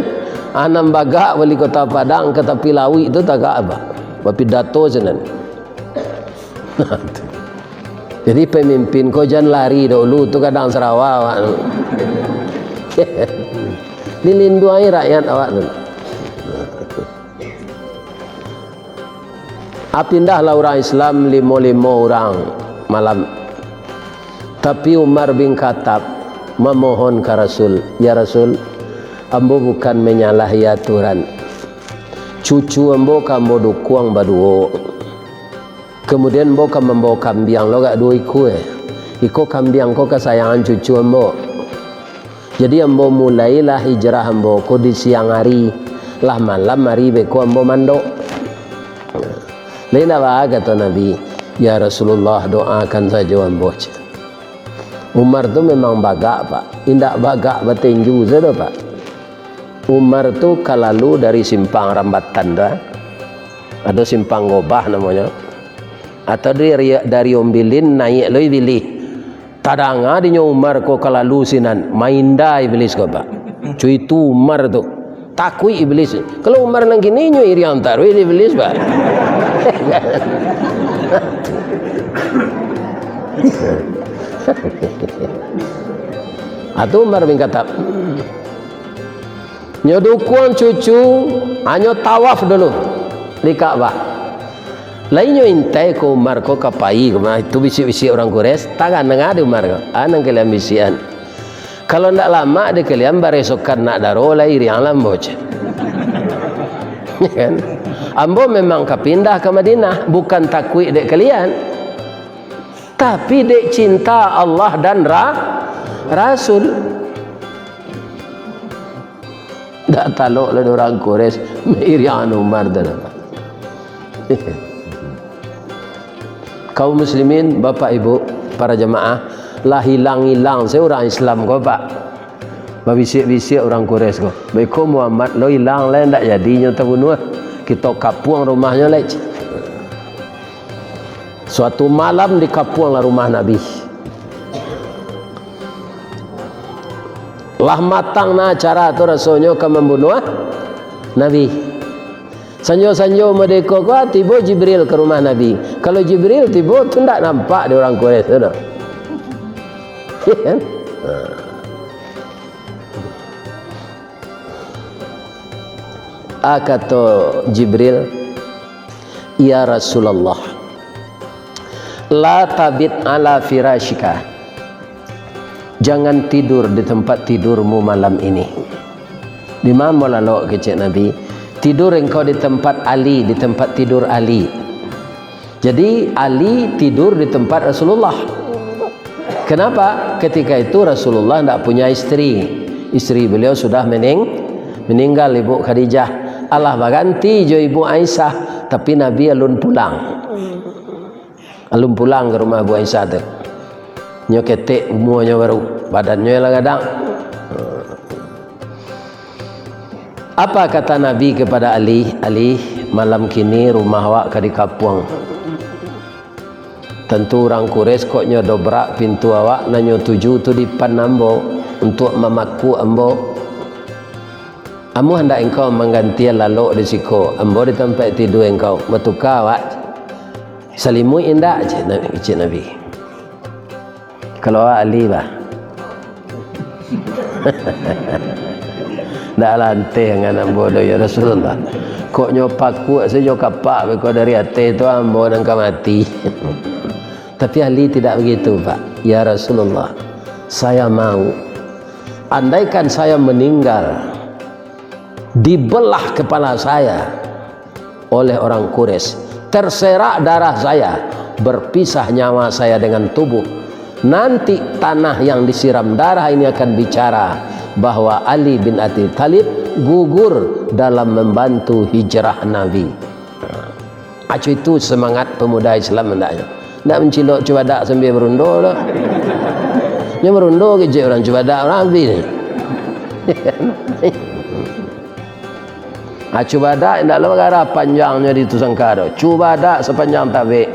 Ah, nan bagak wali kota Padang ka tapi lauik tu tagak, Pak. Bapidato sinan. Jadi, pemimpin ko jan lari dulu tu, kadang sarawa awak tu. Dilinduangi rakyat awak tu. Ah, pindahlah urang Islam limo-limo urang malam. Tapi Umar bin Khattab mamohon ka Rasul, "Ya Rasul, ambo bukan manyalahi aturan. Cucu ambo ka ambo dukuang baduo. Kamudian, ambo ka mambawa kambiang lo agak duo ikua. Iko kambiang ko kasayangan cucu ambo. Jadi, ambo mulailah hijrah ambo ko di siang ari, lah malam ari beko ambo mandok." Lai ndak baa, kato Nabi, "Ya Rasulullah, doakan sajo ambo," cek. Umar tu memang bagak, Pak. Indak bagak batinju sajo, Pak. Umar tu ka lalu dari simpang Rambatan tu, ah. Ado simpang Gobah namonyo. Atau dari, dari Ombilin naiak lo Ibilih. Tadanga dinyo Umar ko ka lalu sinan, mainda Iblis ko, Pak. Cuitu Umar tu. Takuik Iblis. Kalau Umar nan kini, nyo iriang taruih di Iblis, Pak. Atu Umar bin Khattab. Nyo dukuang cucu, hanyo tawaf dulu di Ka'bah. Lai nyo intai ko Umar ko ka pai ka ma, itu bisiak-bisiak urang Quraisy, tagan danga di Umar ko. Ah, nan kalian bisiakan. Kalau ndak lamak di kalian baresokan nak daro, lai iriang lah ambo, cek. Ya kan? Ambo memang ka pindah ka Madinah, bukan takuik dek kalian. Tapi dek cinta Allah dan ra-, Rasul. Dak talok lah urang Quraisy mairiang Umar tu, Pak. Kaum muslimin, bapak ibu, para jamaah, lah ilang-ilang se urang Islam ko, Pak. Babisiak-bisiak urang Quraisy ko. Beko Muhammad lo ilang lai, ndak jadi nyo tabunuah. Kito kapuang rumahnyo lai. Suatu malam dikapuanglah rumah Nabi. Lah matang nah acara tu rasonyo ka mambunuah Nabi. Sanjo-sanjo mode ko, ko tibo Jibril ka rumah Nabi. Kalau Jibril tibo tu ndak nampak di urang Quraisy tu doh. Iya kan? Ha. Ah, kato Jibril, "Ya Rasulullah, La tabit ala firasyika. Jangan tidur di tempat tidurmu malam ini. Di ma ambo lalok, kecek Nabi. Tidur engkau di tempat Ali, di tempat tidur Ali. Jadi, Ali tidur di tempat Rasulullah. Kenapa? Ketika itu Rasulullah ndak punya istri. Istri beliau sudah mening-, meninggal, Ibu Khadijah. Alah baganti jo Ibu Aisyah, tapi Nabi alun pulang. Alun pulang ka rumah Ibu Aisyah tu. Nyo ketek umuanyo baru, badannyo lah gadang. Apa kata Nabi kepada Ali? "Ali, malam kini rumah awak ka dikapuang. Tantu urang Quraisy kok nyo dobrak pintu awak nan nyo tuju tu dipan ambo untuak mamakuak ambo. Amuah ndak engkau manggantian lalok di siko, ambo di tampek tidua engkau, batuka awak. Salimuik indak?" cek Na-, cek Nabi. Kalau Ali bah. Ndak lanteh angan ambo doh, ya Rasulullah. Kok nyo pakuak sajo kapak beko dari ateh tu, ambo nan ka mati. Tapi Ali tidak begitu, Pak. "Ya Rasulullah, saya mau. Andaikan saya meninggal, dibelah kepala saya oleh orang Quraisy, terserak darah saya, berpisah nyawa saya dengan tubuh, nanti tanah yang disiram darah ini akan bicara bahwa Ali bin Abi Thalib gugur dalam membantu hijrah Nabi." Acu itu semangat pemuda Islam hendaknyo. Ndak mancilok cubadak sambia barundo doh. Nyo barundo kecek urang cubadak urang abih ni. Ah, cubadak indak lo garah panjangnyo di tu sangka doh. Cubadak sapanjang tabek.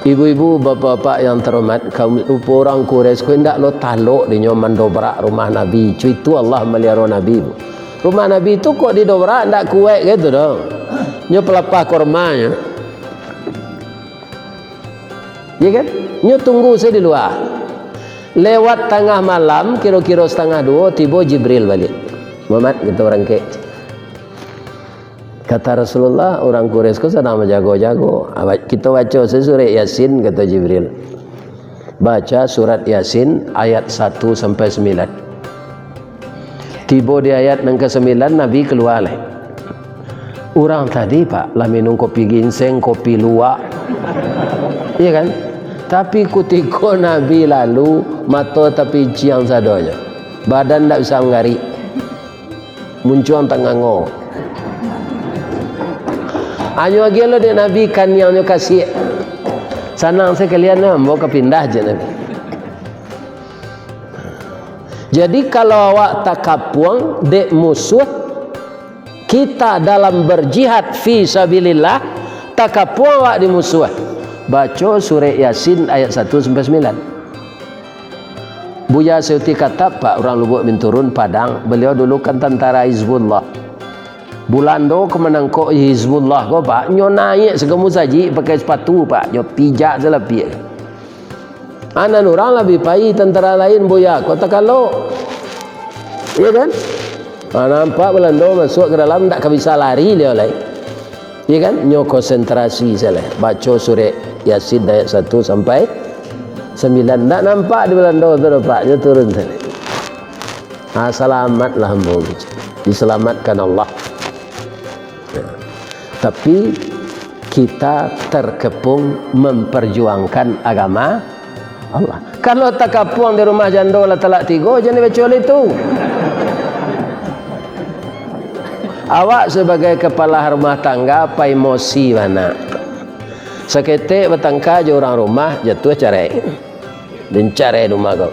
Ibu-ibu, bapak-bapak yang terhormat, kaum rupo urang Quraisy ko indak lo talok dinyo mandobrak rumah Nabi. Cuitu Allah maliaro Nabi. Rumah Nabi tu kok didobrak, ndak kuaik gitu doh. Nyo pelapah kormanyo. Ya kan? Nyo tunggu sajo di lua. Lewat tangah malam, kiro-kiro satangah duo, tibo Jibril baliak. "Muhammad, kito barangkek." Kata Rasulullah, "Urang Quraisy ko sadang bajago-jago. Aba-, kito baco sajo surek Yasin," kata Jibril. Baca surat Yasin ayat satu sampai sambilan. Tibo di ayat nan kasambilan, Nabi kalua lai. Urang tadi, Pak, lah minum kopi ginseng, kopi luwak. Iya kan? Tapi kutiko Nabi lalu, mato tapinciang sadonyo. Badan ndak bisa manggarik. Muncuang tangango. Anyo agiah lo dek Nabi kaniangnyo kasiak. Sanang sakalian ambo ka pindah, jar Nabi. Jadi, kalau awak takapuang dek musuah, kita dalam berjihad fi sabilillah, takapuang awak di musuah, baco surek Yasin ayat satu sampai sambilan. Buya Suyuti Khatab, Pak, urang Lubuak Binturun, Padang, baliau dulu kan tantara Hizbullah. Bulando ka manangkok Hizbullah ko, Pak, nyo naiak sago musajik pakai sapatu, Pak, nyo pijak salapiak. Anan urang lah bi pai tantara lain, Buya, ko takalok. Iya kan? Ah, nampak Bulando masuak ka dalam, ndak ka bisa lari liau lai. Iya kan? Nyo konsentrasi salah. Baco surek Yasin ayat satu sampai sambilan. Ndak nampak di Bulando tu, nampak nyo turun salah. Ah, salamatlah ambo. Diselamatkan Allah. Ya. Tapi, kita terkepung memperjuangkan agama Allah. Kalau takapuang di rumah jando lah talak tigo, jan dibaco lai tu. Awak sabagai kapalo rumah tangga, paimosi bana. Saketek batangka jo urang rumah, jatuah carai. Den carai di rumah kau.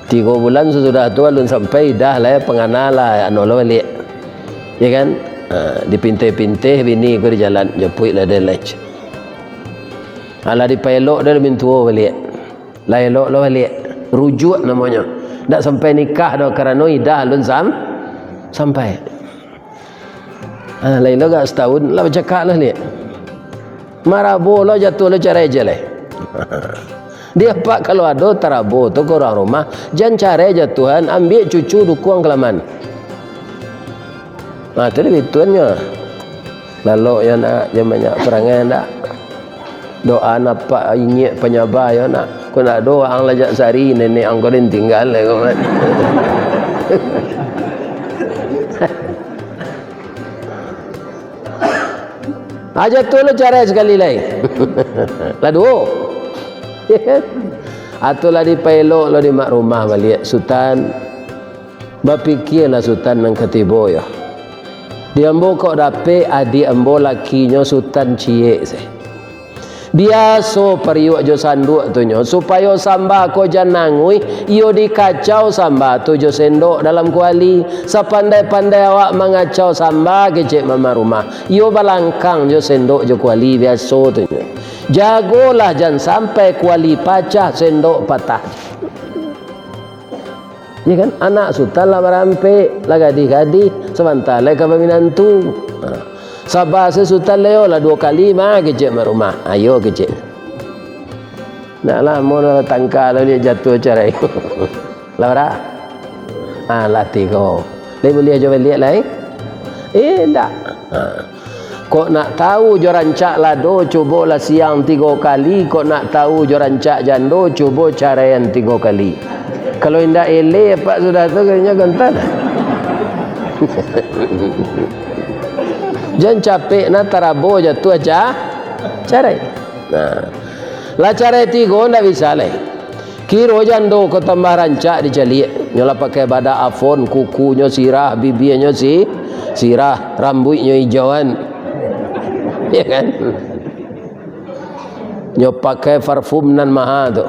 Tigo bulan sasudah tu alun sampai, idah lai, pangana lah, anu lo baliak. Ya kan? Ha, dipinteh-pinteh bini ko di jalan, japuik lah den lai. Alah dipaelok dah, lah mintuo baliak. Lah elok lo baliak. Rujuak namonyo. Ndak sampai nikah doh, karano idah alun sam-, sampai. Ah, lain lo agak satahun, lah bacakak lah liak. Marabo lo, jatuah lo, carai je lai. Di apak kalau ado tarabo tu ka urang rumah, jan carai jatuahan, ambiak cucu dukuang kalaman. Nah, tu lah bituannyo. Lalok yo nak, jan banyak parangai nak. Doa napak inyiak panyabah yo nak. Kok ndak doa ang lajak sari, nenek ang ko den tinggal lai ko, Mat. Aja tu lo carai sakali lai. Lah duo. Atu lah dipaelok lo di mak rumah baliak, Sutan. Bapikialah Sutan nan ka tibo yo. Di ambo kok dapek adiak ambo lakinyo Sutan ciek se. Biaso pariuak jo sanduak tu nyo, supayo samba ko jan nanguih, iyo dikacau samba tu jo sendok dalam kuali. Sapandai-pandai awak mangacau samba, kecek mama rumah, iyo balangkang jo sendok jo kuali biaso tu nyo. Jagolah jan sampai kuali pacah, sendok patah. Ya kan? Anak Sutan lah barampek, lah gadih-gadih, sabanta lai ka baminantu. Ha. Saba se Sutan lai, yo lah duo kali mah kecek mak rumah. Ayo kecek. Nak lamo lah tangka lo ni jatuah carai. Lah bara? Ah, lah tigo. Lai buliah jo baliak lai? Eh, ndak. Ha. Kok nak tahu jo rancak lado, cubolah siang tigo kali. Kok nak tahu jo rancak jando, cubo caraian tigo kali. Kalau indak eleh apak sudah tu, kayaknya gantan. Jan capek nah tarabo jatuah ca-, carai. Nah. Lah carai tigo ndak bisa lai. Kiro jando ko tambah rancak dicaliak. Nyo lah pakai badak Avon, kukunyo sirah, bibianyo si-, sirah, rambuiknyo ijauan. Ya kan? Nyo pakai parfum nan maha tu.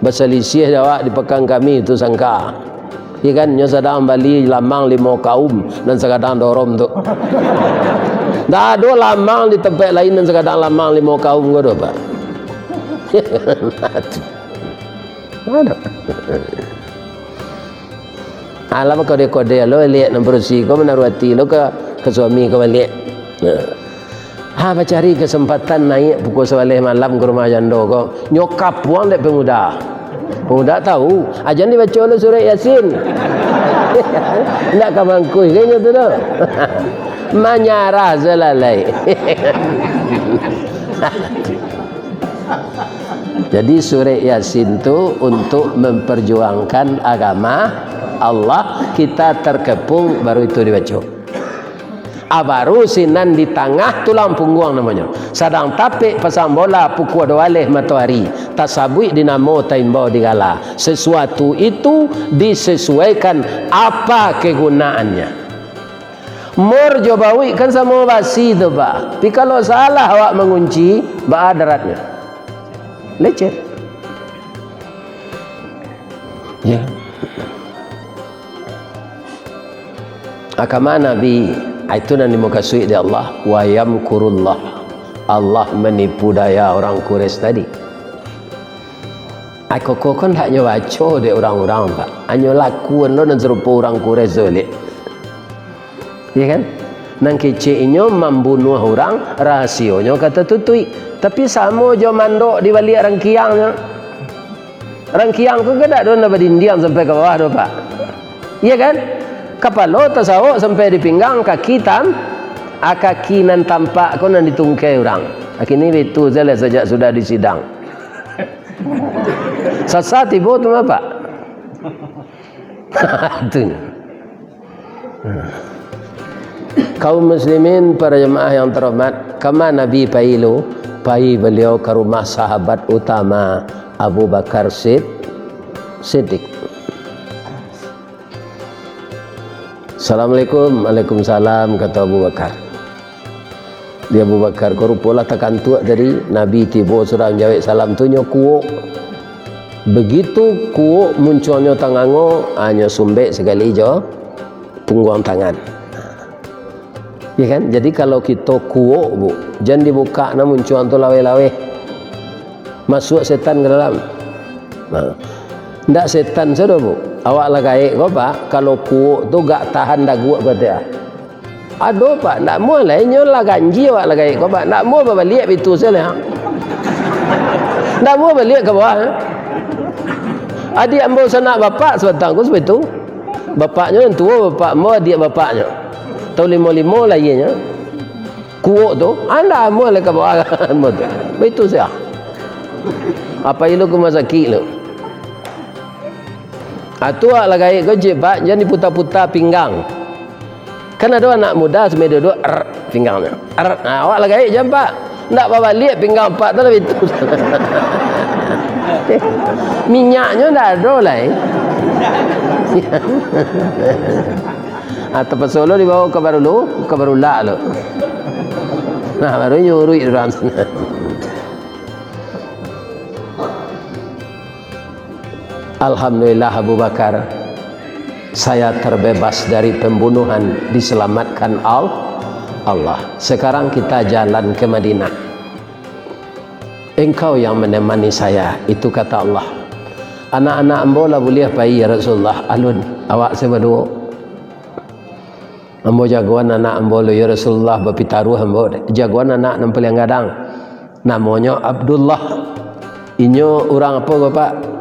Basalisiah jo awak di pakan kami tu sangka. Ya kan? Nyo sadang bali lamang limo kaum nan sagadang dorom tu. Ndak ado lamang di tampek lain nan sagadang lamang limo kaum ko doh, Pak. Ado. Alah, bakode-kode lo liak nan padusi ko, manaruah ati lo ka, ka suami ko baliak. Nah. Ha, bacari kasempatan naiak pukua sabaleh malam ka rumah jando ko. Nyo kapuang dek pemuda. Pemuda tahu, ajan dibaco lo surek Yasin. Ndak ka mangkuih ka inyo tu doh. Manyarah se lah lai. Jadi, surek Yasin tu untuk memperjuangkan agama Allah, kita terkepung, baru itu dibaco. Ah, baru sinan di tangah tulang pungguang namonyo. Sadang tapek pasang bola pukua duo baleh matoari, tasabuik di namo, taimbau di gala. Sesuatu itu disesuaikan apa kegunaannya. Mor jo bauik kan samo basi tu, Pak. Tapi kalau salah awak mangunci, baa daratnyo? Lecet. Ya. Agama Nabi, itu nan dimukasuik dek Allah, wa yamkurullah. Allah manipu daya urang Quraisy tadi. Ai koko kan hanyo baco dek urang-urang, Pak. Hanyo lakuan lo nan sarupo urang Quraisy tu, Lik. Ya kan? Nan kecek inyo mambunuah urang, rahasionyo ka tatutuik. Tapi samo jo mandok di baliak rangkiangnyo. Rangkiang tu kan dak ado nan badindiang sampai ka bawah tu, Pak. Iya kan? Kapalo tasawok sampai di pinggang, kaki tam-, ah, kaki nan tampak ko nan ditungkai urang. Kini bitu salah sajak sudah di sidang. Sasa tibo tu mah, Pak. Tu. Kaum muslimin, para jemaah yang terhormat, kama Nabi pai lu? Pai beliau ka rumah sahabat utama Abu Bakar Sid-, Siddiq. "Assalamualaikum." "Waalaikumsalam," kato Abu Bakar. Di Abu Bakar ko rupo lah takantuak tadi, Nabi tibo sudah manjawek salam tu, nyo kuok. Begitu kuok muncuangnyo tangango, ah, nyo sumbek sakali jo pungguang tangan. Ya kan? Jadi kalau kito kuok, Bu, jan dibukak nah muncuang tu laweh-laweh. Masuak setan ka dalam. Nah, ndak setan sado, Bu. Awak lah gaek ko, Pak, kalau kuok tu gak tahan daguak ko, Pak. Ado, Pak, ndak muah lai, nyo lah ganjia awak lah gaek ko, Pak. Ndak muah babaliak bitu se lah. Ndak muah baliak ka bawah, eh. Adiak ambo sanak bapak sabatang ko sabitu. Bapaknyo nan tuo, bapak ambo adiak bapaknyo. Taun limo limo lahianyo. Kuok tu, anda amuah lai ka bawah amuah tu. Baitu sajo. Apo ilu ka rumah sakik tu. Ah, tu awak lah gaek ko, cik, Pak, jan diputa-puta pinggang. Kan ado anak muda sambil duduak, er, pinggangnyo. Er, ah, awak lah gaek jan, Pak. Ndak babaliak pinggang Pak tu lah baitu. Minyaknyo ndak ado lai. Ah, tapaso lo dibawa ka barulu, ka barulak lo. Nah, baru nyuruik urang. Alhamdulillah, Abu Bakar, saya terbebas dari pembunuhan, diselamatkan Al-, Allah. Sekarang kita jalan ke Madinah. Engkau yang menemani saya, itu kata Allah. Anak-anak ambo lah buliah pai, ya Rasulullah. Alun, awak sajo baduo. Ambo jagoan anak ambo lo, ya Rasulullah, bapitaruah ambo. Jagoan anak nan paliang gadang. Namonyo Abdullah. Inyo urang apo ko, Pak?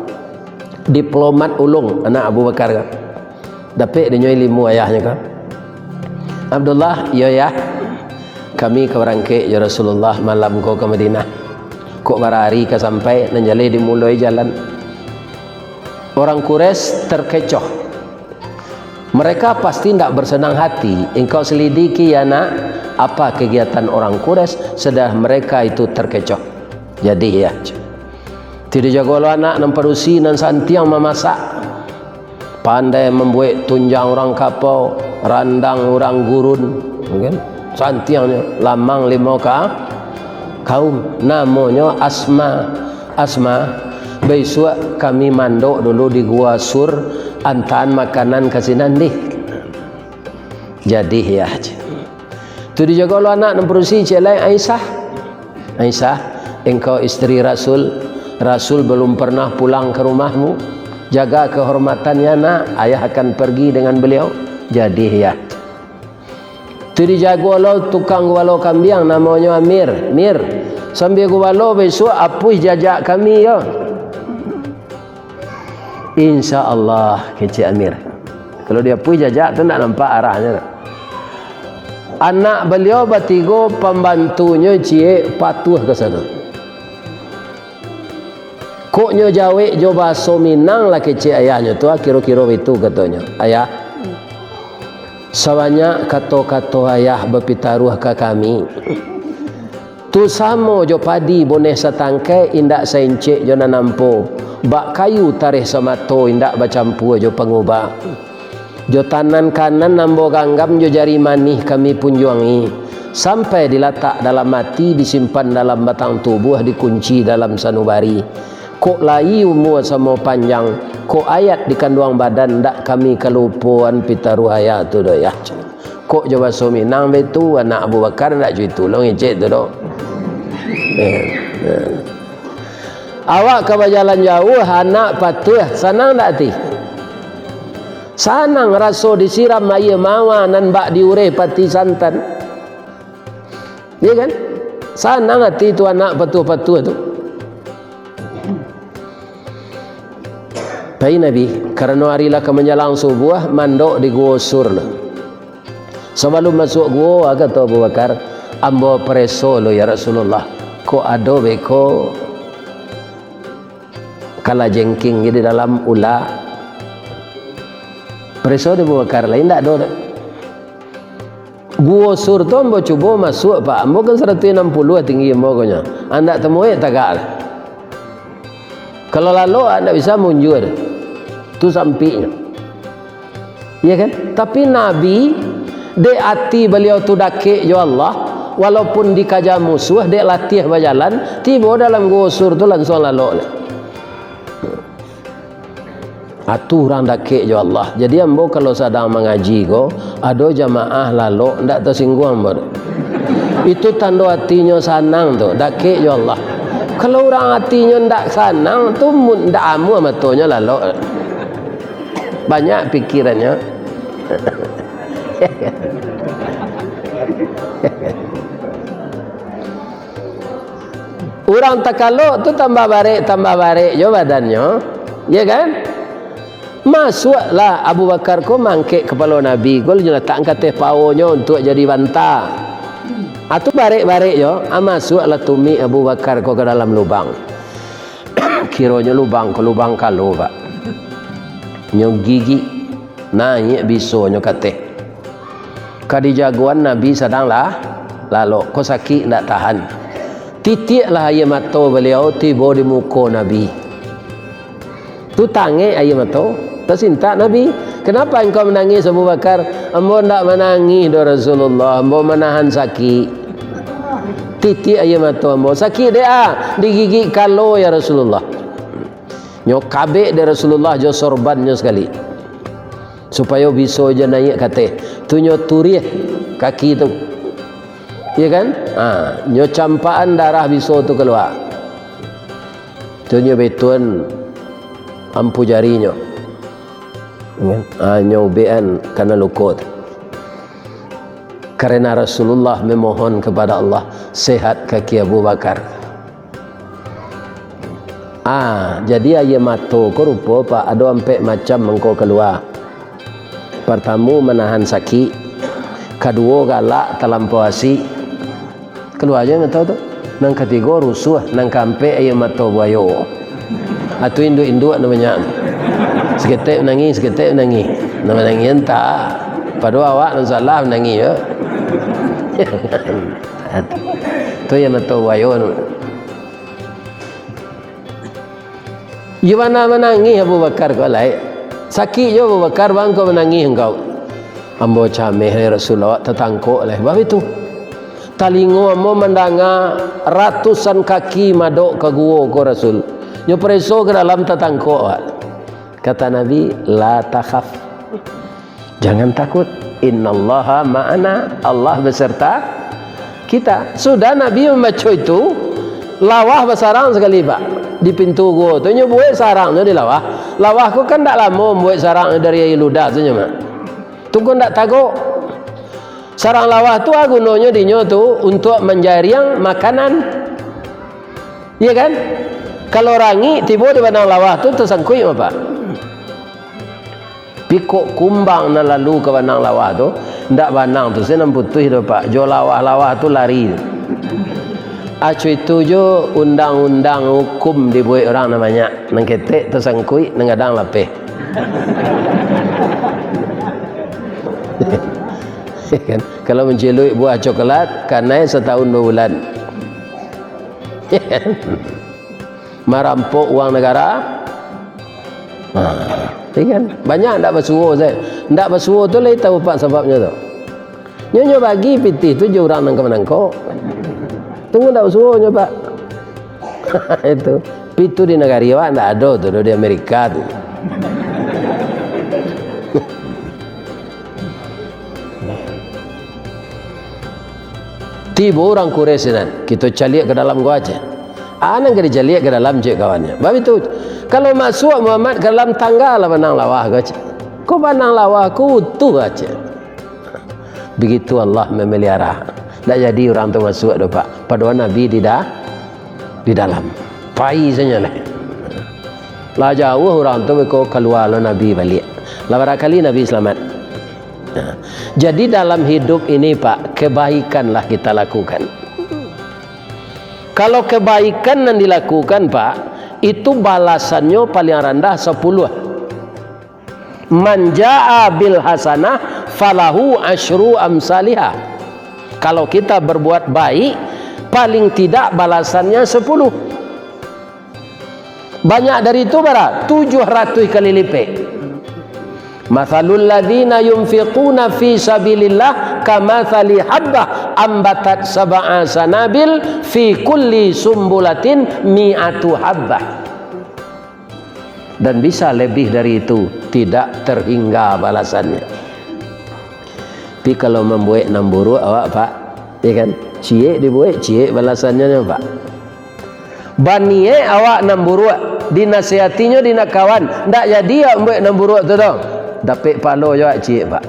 Diplomat ulung, anak Abu Bakar ko. Dapek dinyo ilimu ayahnyo ko. Abdullah, iyo, Yah. Kami ka barangkek jo Rasulullah malam ko ka Madinah. Kok bara ari ka sampai, nan jaleh dimuloi jalan. Orang Quraisy terkecoh. Mereka pasti ndak bersenang hati. Engkau selidiki, ya nak, apa kegiatan orang Quraisy, sudah mereka itu terkecoh. Jadi, ya. Ti dijago lo anak nan padusi, nan santiang mamasak. Pandai mambuek tunjang urang kapau, randang urang gurun, kan? Santiangnyo, lamang limo ka kaum. Namonyo Asma. Asma, bisuak kami mandok dulu di Gua Sur, antaan makanan ka sinan dih. Jadi, ya. Tu dijago lo anak nan padusi, ciek lai, Aisyah. Aisyah, engkau isteri Rasul. Rasul belum pernah pulang ke rumahmu. Jaga kehormatannya, nak. Ayah akan pergi dengan beliau. Jadi, ya. Tu dijago lo tukang gubalo kambiang, namonyo Amir. "Mir, sambil gubalo, bisuak apuih jajak kami, yo." "Insya Allah," kecek Amir. Kalau diapuih jajak tu ndak nampak arahnyo. Anak baliau batigo, pambantunyo ciek, patuah ka sano. Kok nyo jawek jo bahaso Minang lah kecek ayahnyo tu, ah, kiro-kiro baitu katonyo, "Ayah, sabanyak kato-kato ayah bapitaruah ka kami, tu samo jo padi boneh satangkai, indak saencek jo nan ampo, bak kayu tareh samato, indak bacampua jo pangubak." Jo tangan kanan ambo ganggam, jo jari manih kami punjuangi, sampai dilatak dalam ati, disimpan dalam batang tubuah, dikunci dalam sanubari. Kok lai umua samo panjang, kok ayat di kanduang badan, ndak kami ka lupoan pitaruah ayah tu doh, yah. Kok jo baso Minang baitu, anak Abu Bakar ndak jo itu lo ngecek tu doh. Eh, eh. Awak ka bajalan jauah, anak patuah, sanang ndak ati? Sanang raso disiram aia mawar nan bak diureh pati santan. Iya kan? Sanang ati tu anak patuah-patuah tu. Pai Nabi, karano ari lah ka manjalang subuah, mandok di Guo Sur lah. Sabalum masuak guo, kato Abu Bakar, "Ambo pareso lo, ya Rasulullah, kok ado beko kalajengking di dalam ulak." Pareso dek Abu Bakar, lain ndak ado doh. Guo Sur tu ambo cubo masuak, Pak. Ambo kan saratuih anam puluah tinggi ambo ko nyo. Andak tamuek tagak lah. Kalau lalok, andak bisa munjua doh. Tu sampiknyo. Iya kan? Tapi Nabi, dek ati baliau tu dakek jo Allah, walaupun dikaja musuah, dek latiah bajalan, tibo dalam Guo Sur tu lansuang lalok lah. Atu urang dakek jo Allah. Jadi ambo kalau sadang mangaji ko, ado jamaah lalok, ndak tasingguang ambo tu. Itu tando atinyo sanang tu, dakek jo Allah. Kalau urang atinyo ndak sanang tu, mu-, ndak amuah matonyo lalok. Banyak pikirannyo. Urang takalok tu tambah barek, tambah barek jo badannyo, ya kan? Masuaklah Abu Bakar ko mangkek kapalo Nabi ko, nyo latak ka ateh paonyo untuak jadi banta. Atu barek-barek jo, ah, masuaklah tumik Abu Bakar ko ka dalam lubang. Kironyo lubang ko lubang kalo, Pak. Nyo gigik, naiak bisonyo ka ateh. Ka dijagoan Nabi sadang lah lalok, ko sakik ndak tahan. Titiaklah aia mato baliau tibo di muko Nabi. Tu tangek aia mato, tasintak Nabi. "Kenapa engkau menangis, Abu Bakar?" "Ambo ndak manangih doh, Rasulullah, ambo manahan sakik. Titiak aia mato ambo, sakik dek a, digigik kalo, ya Rasulullah." Nyo kabek dek Rasulullah jo sorbannyo sakali, supayo biso jo naiak ka ateh. Tu nyo turiah kaki tu, iyo kan? Ha, nyo campakan darah biso tu kalua. Tu nyo betuan ampu jarinyo. Ha, nyo ubekan kana luko tu. Karena Rasulullah memohon kepada Allah, sehat kaki Abu Bakar. Ah, jadi aia mato ko rupo, Pak, ado ampek macam mangko kalua. Partamo, manahan sakik. Kaduo, galak talampau asik. Kalua juo mato tu. Nan katigo, rusuah. Nan kaampek, aia mato buayo. Atu induak-induak nan banyak. Saketek manangih, saketek manangih. Nan manangih entah. Padahal awak nan salah manangih, yo. Tu aia mato buayo tu. Iyo bana manangih Abu Bakar ko lai. Sakik juo Abu Bakar, baa mangko manangih angkau? Ambo cameh lai Rasul, awak tatangkok lai. Baitu. Talingo ambo mandanga ratusan kaki madok ka guo ko Rasul. Nyo pareso ka dalam, tatangkok awak. Kata Nabi, "La takhaf." Jangan takut. "Innallaha ma'ana." Allah beserta kita. Sudah Nabi mambaco itu, lawah basarang sakali, Pak. Di pintu guo tu, nyo buek sarangnyo di lawah. Lawah ko kan ndak lamo buek sarangnyo dari aia ludah tu nyo, Mak. Tu ko ndak tagok. Sarang lawah tu, ah, gunonyo dinyo tu untuak manjariang makanan. Iya kan? Kalau rangik tibo di banang lawah tu, tasangkuik, Pak. Pikok kumbang nan lalu ka banang lawah tu, ndak banang tu se nan putuih doh, Pak. Jo lawah-lawah tu lari. Acu itu jo undang-undang hukum dibuek urang nan banyak. Nan ketek tasangkuik, nan gadang lapeh. Kan? Kalau manciluik buah coklat, kanai satahun dua bulan. Marampok uang nagara. Ha, iyo kan? Banyak ndak basuo sajo. Ndak basuo tu lai tahu, Pak, sababnyo tu. Nyo, nyo bagi pitih tu jo urang nan ka manangkok. Tunggu ndak basuo nyo, Pak. Itu. Tapi tu di nagari awak ndak ado tu, di Amerika tu. Tibo urang Quraisy nan, kito caliak ka dalam ko aja. Ah, nan ka dicaliak ka dalam, cek kawannyo. Baitu, kalau masuak Muhammad ka dalam, tanggalah banang lawah ko, cek. Ko banang lawah ko utuh aja. Begitu Allah memelihara. Ndak jadi urang tu masuak doh, Pak. Padahal Nabi di da-, di dalam. Pai sajo lah. Lah jauah urang tu, beko kalua lo Nabi baliak. Lah barangkali Nabi selamat. Nah, jadi dalam hidup ini, Pak, kebaikanlah kita lakukan. Kalau kebaikan nan dilakukan, Pak, itu balasannyo paling randah sapuluah. "Man jaa bil hasanah falahu asyru amsaliha." Kalau kita berbuat baik, paling tidak balasannya sepuluh. Banyak dari itu bara? Tujuh ratuih kali lipek. "Matsalul ladzina yunfiquna fi sabilillah kamatsali habbah ambatat sab'a sanabil fi kulli sumbulatin mi'atu habbah." Dan bisa lebih dari itu, tidak terhingga balasannya. Tapi kalau mambuek nan buruak awak, Pak, ya kan? Ciek dibuek, ciek balasannyo nyo, Pak. Baniek awak nan buruak, dinasihatinyo dek kawan, ndak jadi awak mambuek nan buruak tu doh. Dapek pahalo jo awak ciek, Pak.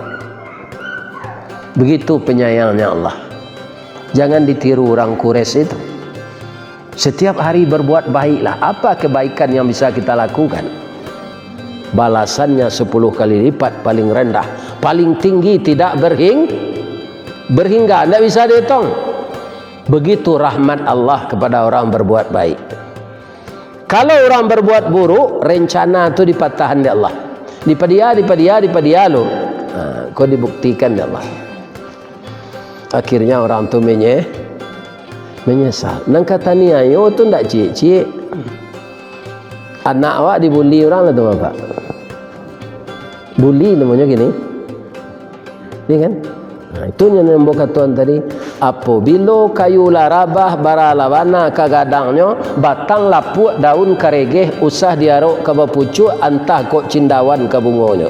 Begitu penyayangnya Allah. Jangan ditiru urang Quraisy itu. Setiap hari berbuat baiklah. Apa kebaikan yang bisa kita lakukan? Balasannya sepuluh kali lipat, paling rendah. Paling tinggi tidak berhing-, berhingga. Ndak bisa dihitung. Begitu rahmat Allah kepada orang berbuat baik. Kalau orang berbuat buruk, rencana tu dipatahan dek Allah. Dipadia, dipadia, dipadia lo. Ha, ko dibuktikan dek Allah. Akhirnya orang tu menye-, menyesal. Nan ka taniayo tu ndak ciek-ciek. Anak awak dibuli urang lah tu, Bapak. Buli namonyo kini. Iya kan? Nah, itu yang ambo katokan tadi. Apabilo kayu lah rabah, bara lah bana ka gadangnyo, batang lapuak, daun karegeh, usah diarok ka bapucuak, antah kok cindawan ka bungonyo.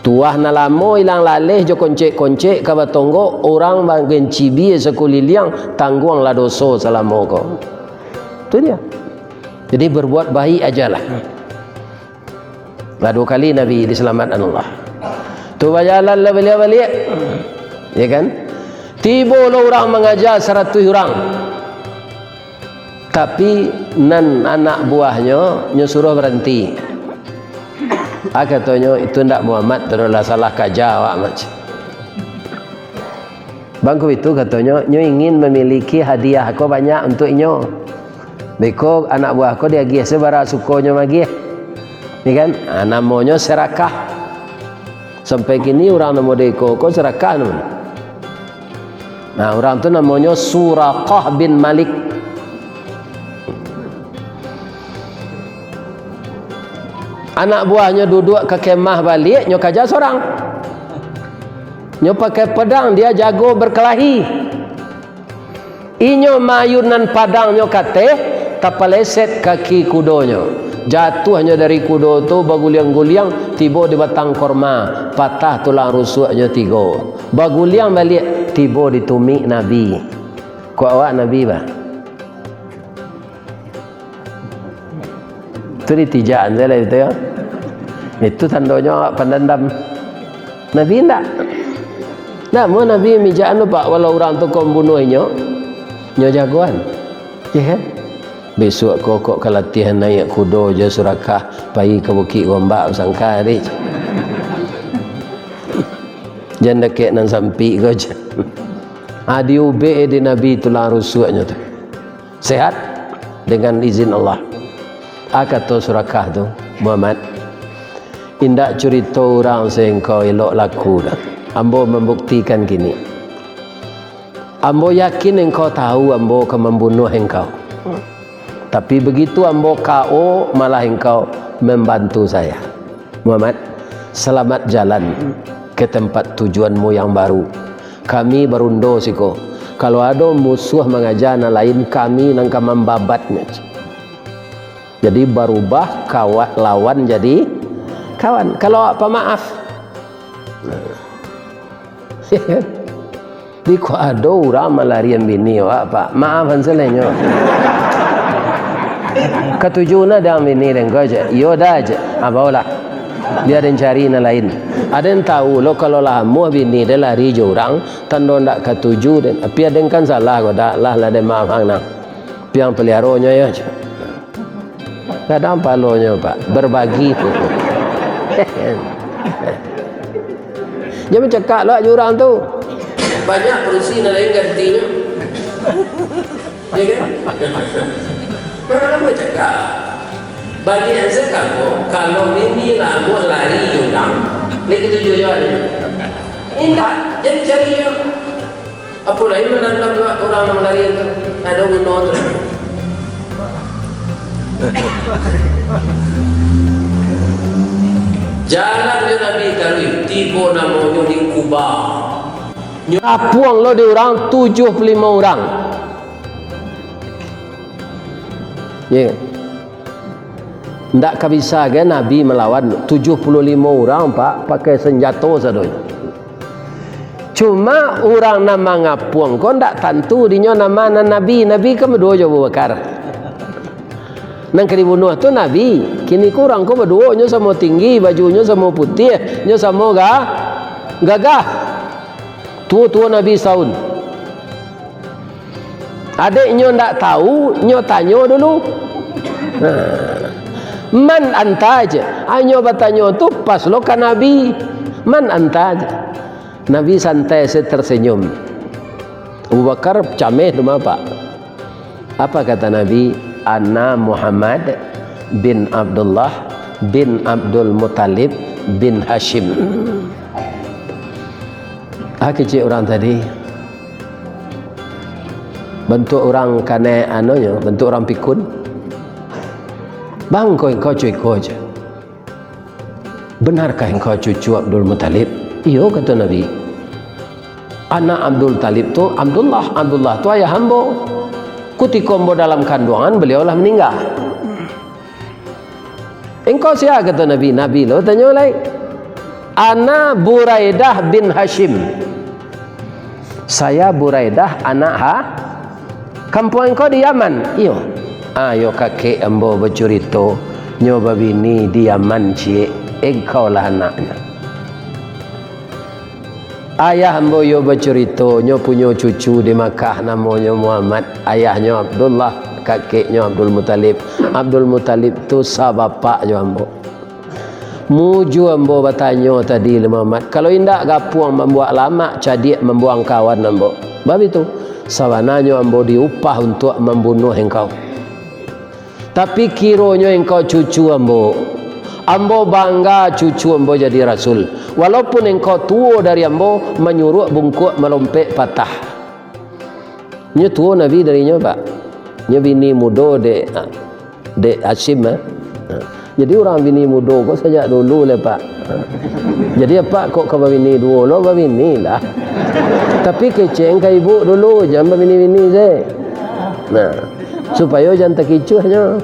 Tuah nan lamo ilang laleh jo koncek-koncek ka batonggok, urang bagencibia sakuliliang, tangguanglah doso salamo ko. Itu dia. Jadi, berbuat baik ajalah. Lah duo kali Nabi diselamatkan Allah. Tu bajalan lah baliak-baliak. Ya kan? Tibo lo urang mangaja saratuih urang. Tapi, nan anak buahnyo, nyo suruah baranti. Ah, katonyo, "Itu ndak Muhammad, tu lah salah kaja awak, Mat." Bangku itu katonyo, nyo ingin mamiliki hadiah ko banyak untuak inyo. Beko anak buah ko diagiah sabara sukonyo magiah. Ni kan? Ah, namonyo serakah. Sampai kini urang nan model iko ko serakah namonyo. Nah, urang tu namonyo Suraqah bin Malik. Anak buahnyo duduak ka kemah baliak, nyo kaja sorang. Nyo pakai pedang, dia jago berkelahi. Inyo maayunan padangnyo ka ateh, tapaleset kaki kudonyo. Jatuahnyo dari kudo tu baguliang-guliang, tibo di batang korma, patah tulang rusuaknyo tigo. Baguliang baliak, tibo di tumik Nabi. Kok awak Nabi, bah? Tu ditijakan sajo lah itu, yo. Itu tandonyo awak pandandam. Nabi indak. Ndak, mun Nabi mijakan tu, Pak, walau urang tu kok mambunuah inyo, nyo jagoan. Iya kan? Bisuak ko kok ka latihan naiak kudo jo Surakah, pai ka Bukik Gombak, sangka tadi. Jan dakek nan sampik ko, jan. Ah, diubek di Nabi tulang rusuaknyo tu. Sehat dengan izin Allah. Ah, kato Surakah tu, "Muhammad, indak curito urang saengkau elok laku doh. Ambo mambuktikan kini. Ambo yakin engkau tahu ambo ka mambunuah engkau. Tapi, begitu ambo K O, malah engkau mambantu saya." Muhammad, selamat jalan ka tempat tujuanmu yang baru. Kami barundo siko. Kalau ado musuah mangaja nan lain, kami nan ka mambabatnyo. Jadi, barubah kawat lawan jadi kawan. Kalau awak pamaaf. Nah. Di kok ado urang malarian bini awak, Pak? Maafan salanyo. Katuju nah dek bini den ko, cek. Iyo dah, cek. Ah, baolah. Bia den cari nan lain. Aden tahu lo, kalau lah amuah bini den lari jo urang, tando ndak katuju den. Tapi aden kan salah ko, dak lah, lah den maafan nah. Piang paliaronyo yo, cek. Kadang palonyo, Pak, berbagi. Jan bacakak lah jo urang tu. Banyak padusi nan lain gantinyo. Ya kan? Urang bacakak. Bagi Ansel kamu, kalau bini lah amuah lari jo urang, lai katuju jo awak. Indak, jan cari jo. Apo lai manandam urang nan malarian tu? Ado guno tu. Jalan jo Nabi taruih, tibo namonyo di Quba. Nyo apuang lo di urang tujuah puluah limo urang. Ye. Ndak ka bisa ge Nabi malawan tujuah puluah limo urang, Pak, pakai sanjato sadonyo. Cuma urang nan mangapuang ko ndak tantu dinyo nama nan Nabi. Nabi kan baduo jo Abu Bakar. Nan ka dibunuah tu Nabi. Kini ko urang ko baduo, nyo samo tinggi, bajunyo samo putiah, nyo samo ga-, gagah. Tuo-tuo Nabi saun. Adek nyo ndak tahu, nyo tanyo dulu. Nah. "Man anta?" je. Anyo batanyo tu pas lo ka Nabi. "Man anta?" je. Nabi santai se tersenyum. Abu Bakar cameh tu mah, Pak. Apa kata Nabi? "Ana Muhammad bin Abdullah bin Abdul Muttalib bin Hashim." Ah, kecek urang tadi. Bantuak urang kanai anonyo, bantuak urang pikun. "Bang, ko engkau cuko je. Benarkah engkau cucu Abdul Muttalib?" "Iyo," kato Nabi. "Anak Abdul Talib tu Abdullah, Abdullah tu ayah ambo. Kutiko ambo dalam kanduangan, baliau lah maningga." "Engkau sia?" kato Nabi. Nabi lo tanyo lai. "Ana Buraidah bin Hashim." "Saya Buraidah anak ha-, kampuang engkau di Yaman?" "Iyo." "Ayo kakek ambo bacurito, nyo babini di Yaman ciek, engkau lah anaknyo." "Ayah ambo iyo bacurito, nyo punyo cucu di Makkah, namonyo Muhammad, ayahnyo Abdullah, kakeknyo Abdul Muttalib. Abdul Muttalib tu sabapak jo ambo. Mujua ambo batanyo tadi, lai Muhammad, kalau indak gapuang mambuak lamak, cadiak mambuang kawan ambo. Babitu, sabananyo ambo diupah untuak mambunuah engkau. Tapi kironyo engkau cucu ambo, ambo bangga cucu ambo jadi rasul. Walaupun engkau tuo dari ambo, manyuruak bungkuak malompek patah." Nyo tuo Nabi dari nyo, Pak. Nyo bini mudo dek, dek Hasyim, eh. Jadi urang bini mudo ko sajak dulu lai, Pak. Jadi apak kok ka babini duo lo, babini lah. Tapi kecek ka ibu dulu, jan babini-bini se. Nah, supayo jan takicuahnyo.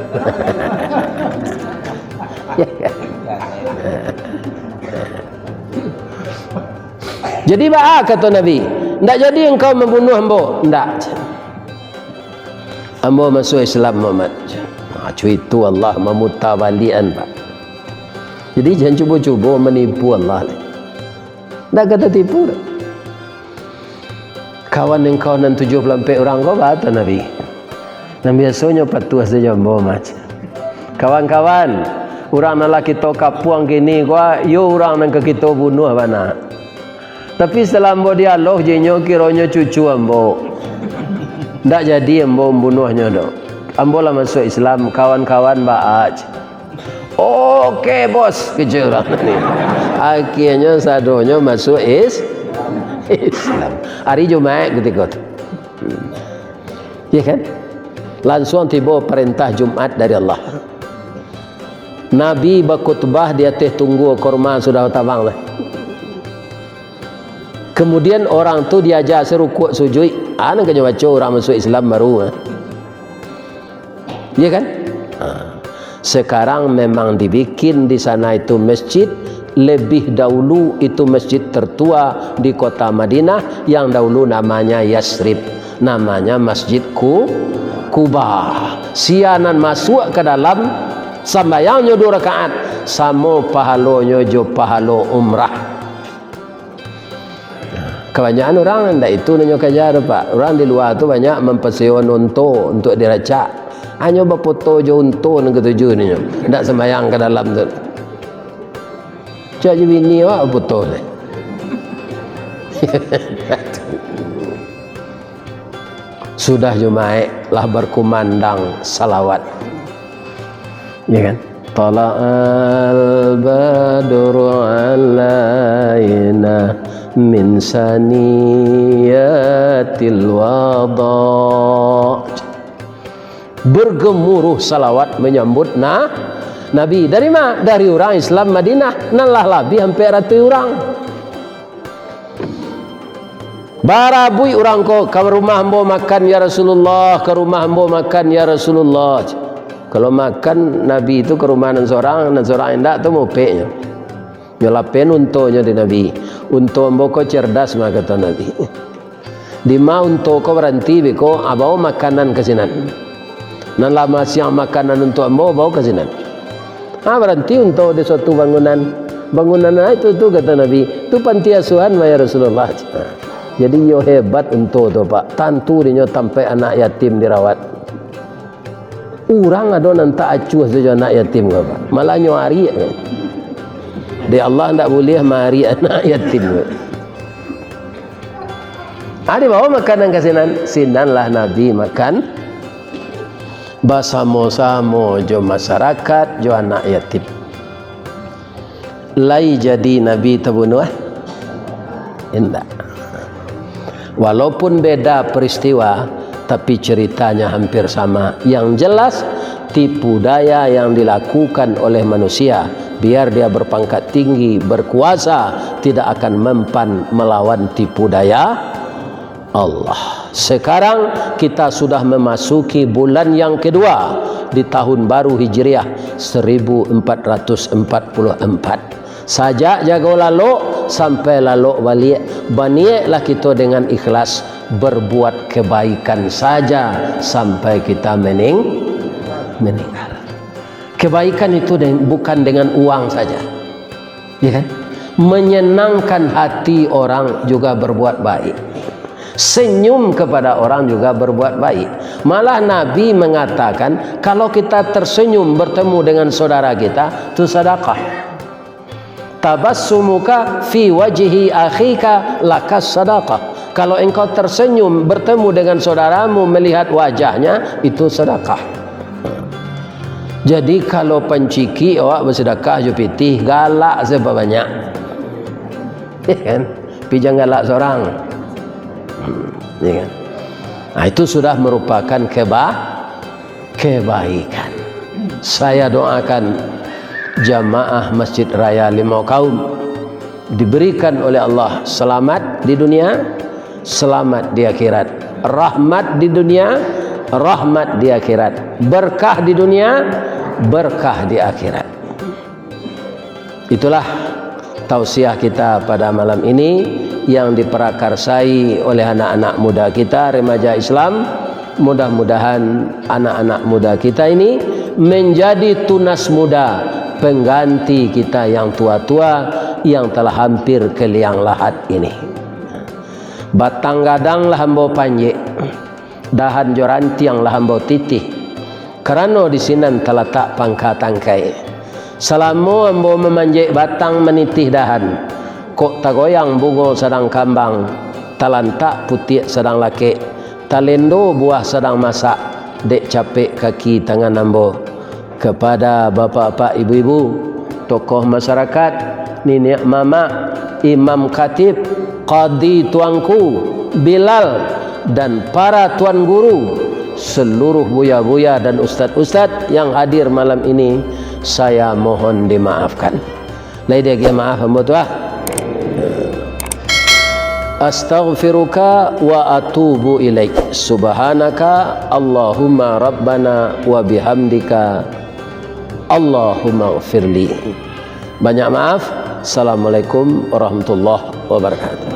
Jadi baa kato Nabi, "Ndak jadi engkau mambunuah ambo?" "Ndak. Ambo masuak Islam, Muhammad." Ha, cuitu Allah mamuta baliakan, Pak. Jadi, jan cubo-cubo manipu Allah lai. Ndak ka tatipu doh. "Kawan engkau nan tujuah puluah ampek urang ko baa tu, Nabi?" "Nan biasonyo patuah sajo ambo, Mas. Kawan-kawan, urang nan lah kito kapuang kini ko, iyo urang nan ka kito bunuah bana. Tapi, setelah ambo dialog jo inyo, kironyo cucu ambo. Ndak jadi ambo mambunuahnyo doh. Ambo lah masuak Islam, kawan-kawan baa?" "Oke, Bos," kecek urang ni. Akhianyo sadonyo masuak is-, Islam. Hari Jumaik kutiko tu. Hmm. Ya kan? Lansuang tibo parentah Jumaat dari Allah. Nabi bakhutbah di ateh tunggua kurma sudah tabang lah. Kemudian orang tu diaja se rukuak sujuik. Ah, nan kanyo baco urang masuak Islam baru, ah. Ya kan? Ah. Sekarang memang dibikin di sana itu masjid, lebih dahulu itu masjid tertua di kota Madinah, yang dahulu namanya Yasrib, namanya Masjid Ku-, Quba. Sia nan masuak ka dalam, sambayangnyo duo rakaat, samo pahalonyo jo pahalo umrah. Kabanyakan urang ndak itu nan nyo kaja tu, Pak. Urang di lua tu banyak mampasewa unto untuak diracak. Hanyo bafoto jo unto nan katuju ninyo. Ndak sambayang ka dalam tu. Cak jo bini awak bafoto ni. Sudah Jumaik lah bakumandang salawat. Ya kan? Tala'al badru alaina min saniyatil wada. Bergemuruh salawat menyambut na-, Nabi. Dari ma? Dari urang Islam Madinah, nan lah labiah ampek ratuih urang. Barabuik urang ko, "Ka rumah ambo makan, ya Rasulullah, ka rumah ambo makan, ya Rasulullah." Kalau makan, Nabi tu ka rumah nan sorang, nan sorang indak tu mopeknyo. Nyo lapehan untonyo di Nabi. "Unto ambo ko cerdas," mah kato Nabi. "Dima unto ko baranti beko, ah, bao makanan ka sinan. Nan lah masiang makanan untuak ambo, bao ka sinan." Ah, baranti unto di suatu bangunan. Bangunan itu, tu, kato Nabi, "Tu panti asuhan mah, ya Rasulullah." Ah, jadi iyo hebat unto tu, Pak. Tantu dinyo tampek anak yatim dirawat. Urang ado nan tak acuah sajo anak yatim ko, Pak. Malah nyo ariak. Dek Allah ndak buliah maariak anak yatim ko. Ah, dibawa makanan ka sinan, sinanlah Nabi makan basamo-samo jo masarakat, jo anak yatim. Lai jadi Nabi tabunuah? Indak. Walaupun beda peristiwa, tapi ceritanya hampir sama. Yang jelas, tipu daya yang dilakukan oleh manusia, biar dia berpangkat tinggi, berkuasa, tidak akan mempan melawan tipu daya Allah. Sekarang kita sudah memasuki bulan yang kedua di tahun baru Hijriah seribu empat ratus empat puluh empat. Sajak jago lalok sampai lalok baliak, baniaiklah kito dengan ikhlas berbuat kebaikan saja sampai kita mening-, meninggal. Kebaikan itu deng-, bukan dengan uang saja. Ya kan? Menyenangkan hati orang juga berbuat baik. Senyum kepada orang juga berbuat baik. Malah Nabi mengatakan, kalau kita tersenyum bertemu dengan saudara kita, itu sedekah. Tabassumuka fi wajhi akhika laka sadaqah. Kalau engkau tersenyum bertemu dengan saudaramu, melihat wajahnya, itu sedekah. Jadi, kalau pancikik awak basadakah jo pitih, galak sabanyak. Ya kan? Tapi jan galak sorang. Hmm, ya kan? Nah, itu sudah merupakan keba-, kebaikan. Saya doakan jamaah Masjid Raya Limau Kaum diberikan oleh Allah selamat di dunia, selamat di akhirat. Rahmat di dunia, rahmat di akhirat. Berkah di dunia, berkah di akhirat. Itulah tausiah kita pada malam ini yang diprakarsai oleh anak-anak muda kita, remaja Islam. Mudah-mudahan anak-anak muda kita ini menjadi tunas muda, pengganti kita yang tua-tua yang telah hampir ke liang lahat ini. Batang gadang lah ambo panjek, dahan jo rantiang lah ambo titih, karano di sinan talatak pangka tangkai. Salamo ambo mamanjek batang manitih dahan, kok tagoyang bungo sadang kambang, talantak putiak sadang lakek, talendo buah sadang masak, dek capek kaki tangan ambo. Kepada bapak-bapak, ibu-ibu, tokoh masyarakat, niniak mamak, imam khatib, qadi tuanku, Bilal, dan para tuan guru, seluruh buya-buya dan ustad-ustad yang hadir malam ini, saya mohon dimaafkan. Lai diagiah maaf ambo tu, ah. Astaghfiruka wa atubu ilaik. Subhanaka Allahumma Rabbana wa bihamdika. Allahumma gfirli. Banyak maaf. Assalamualaikum warahmatullahi wabarakatuh.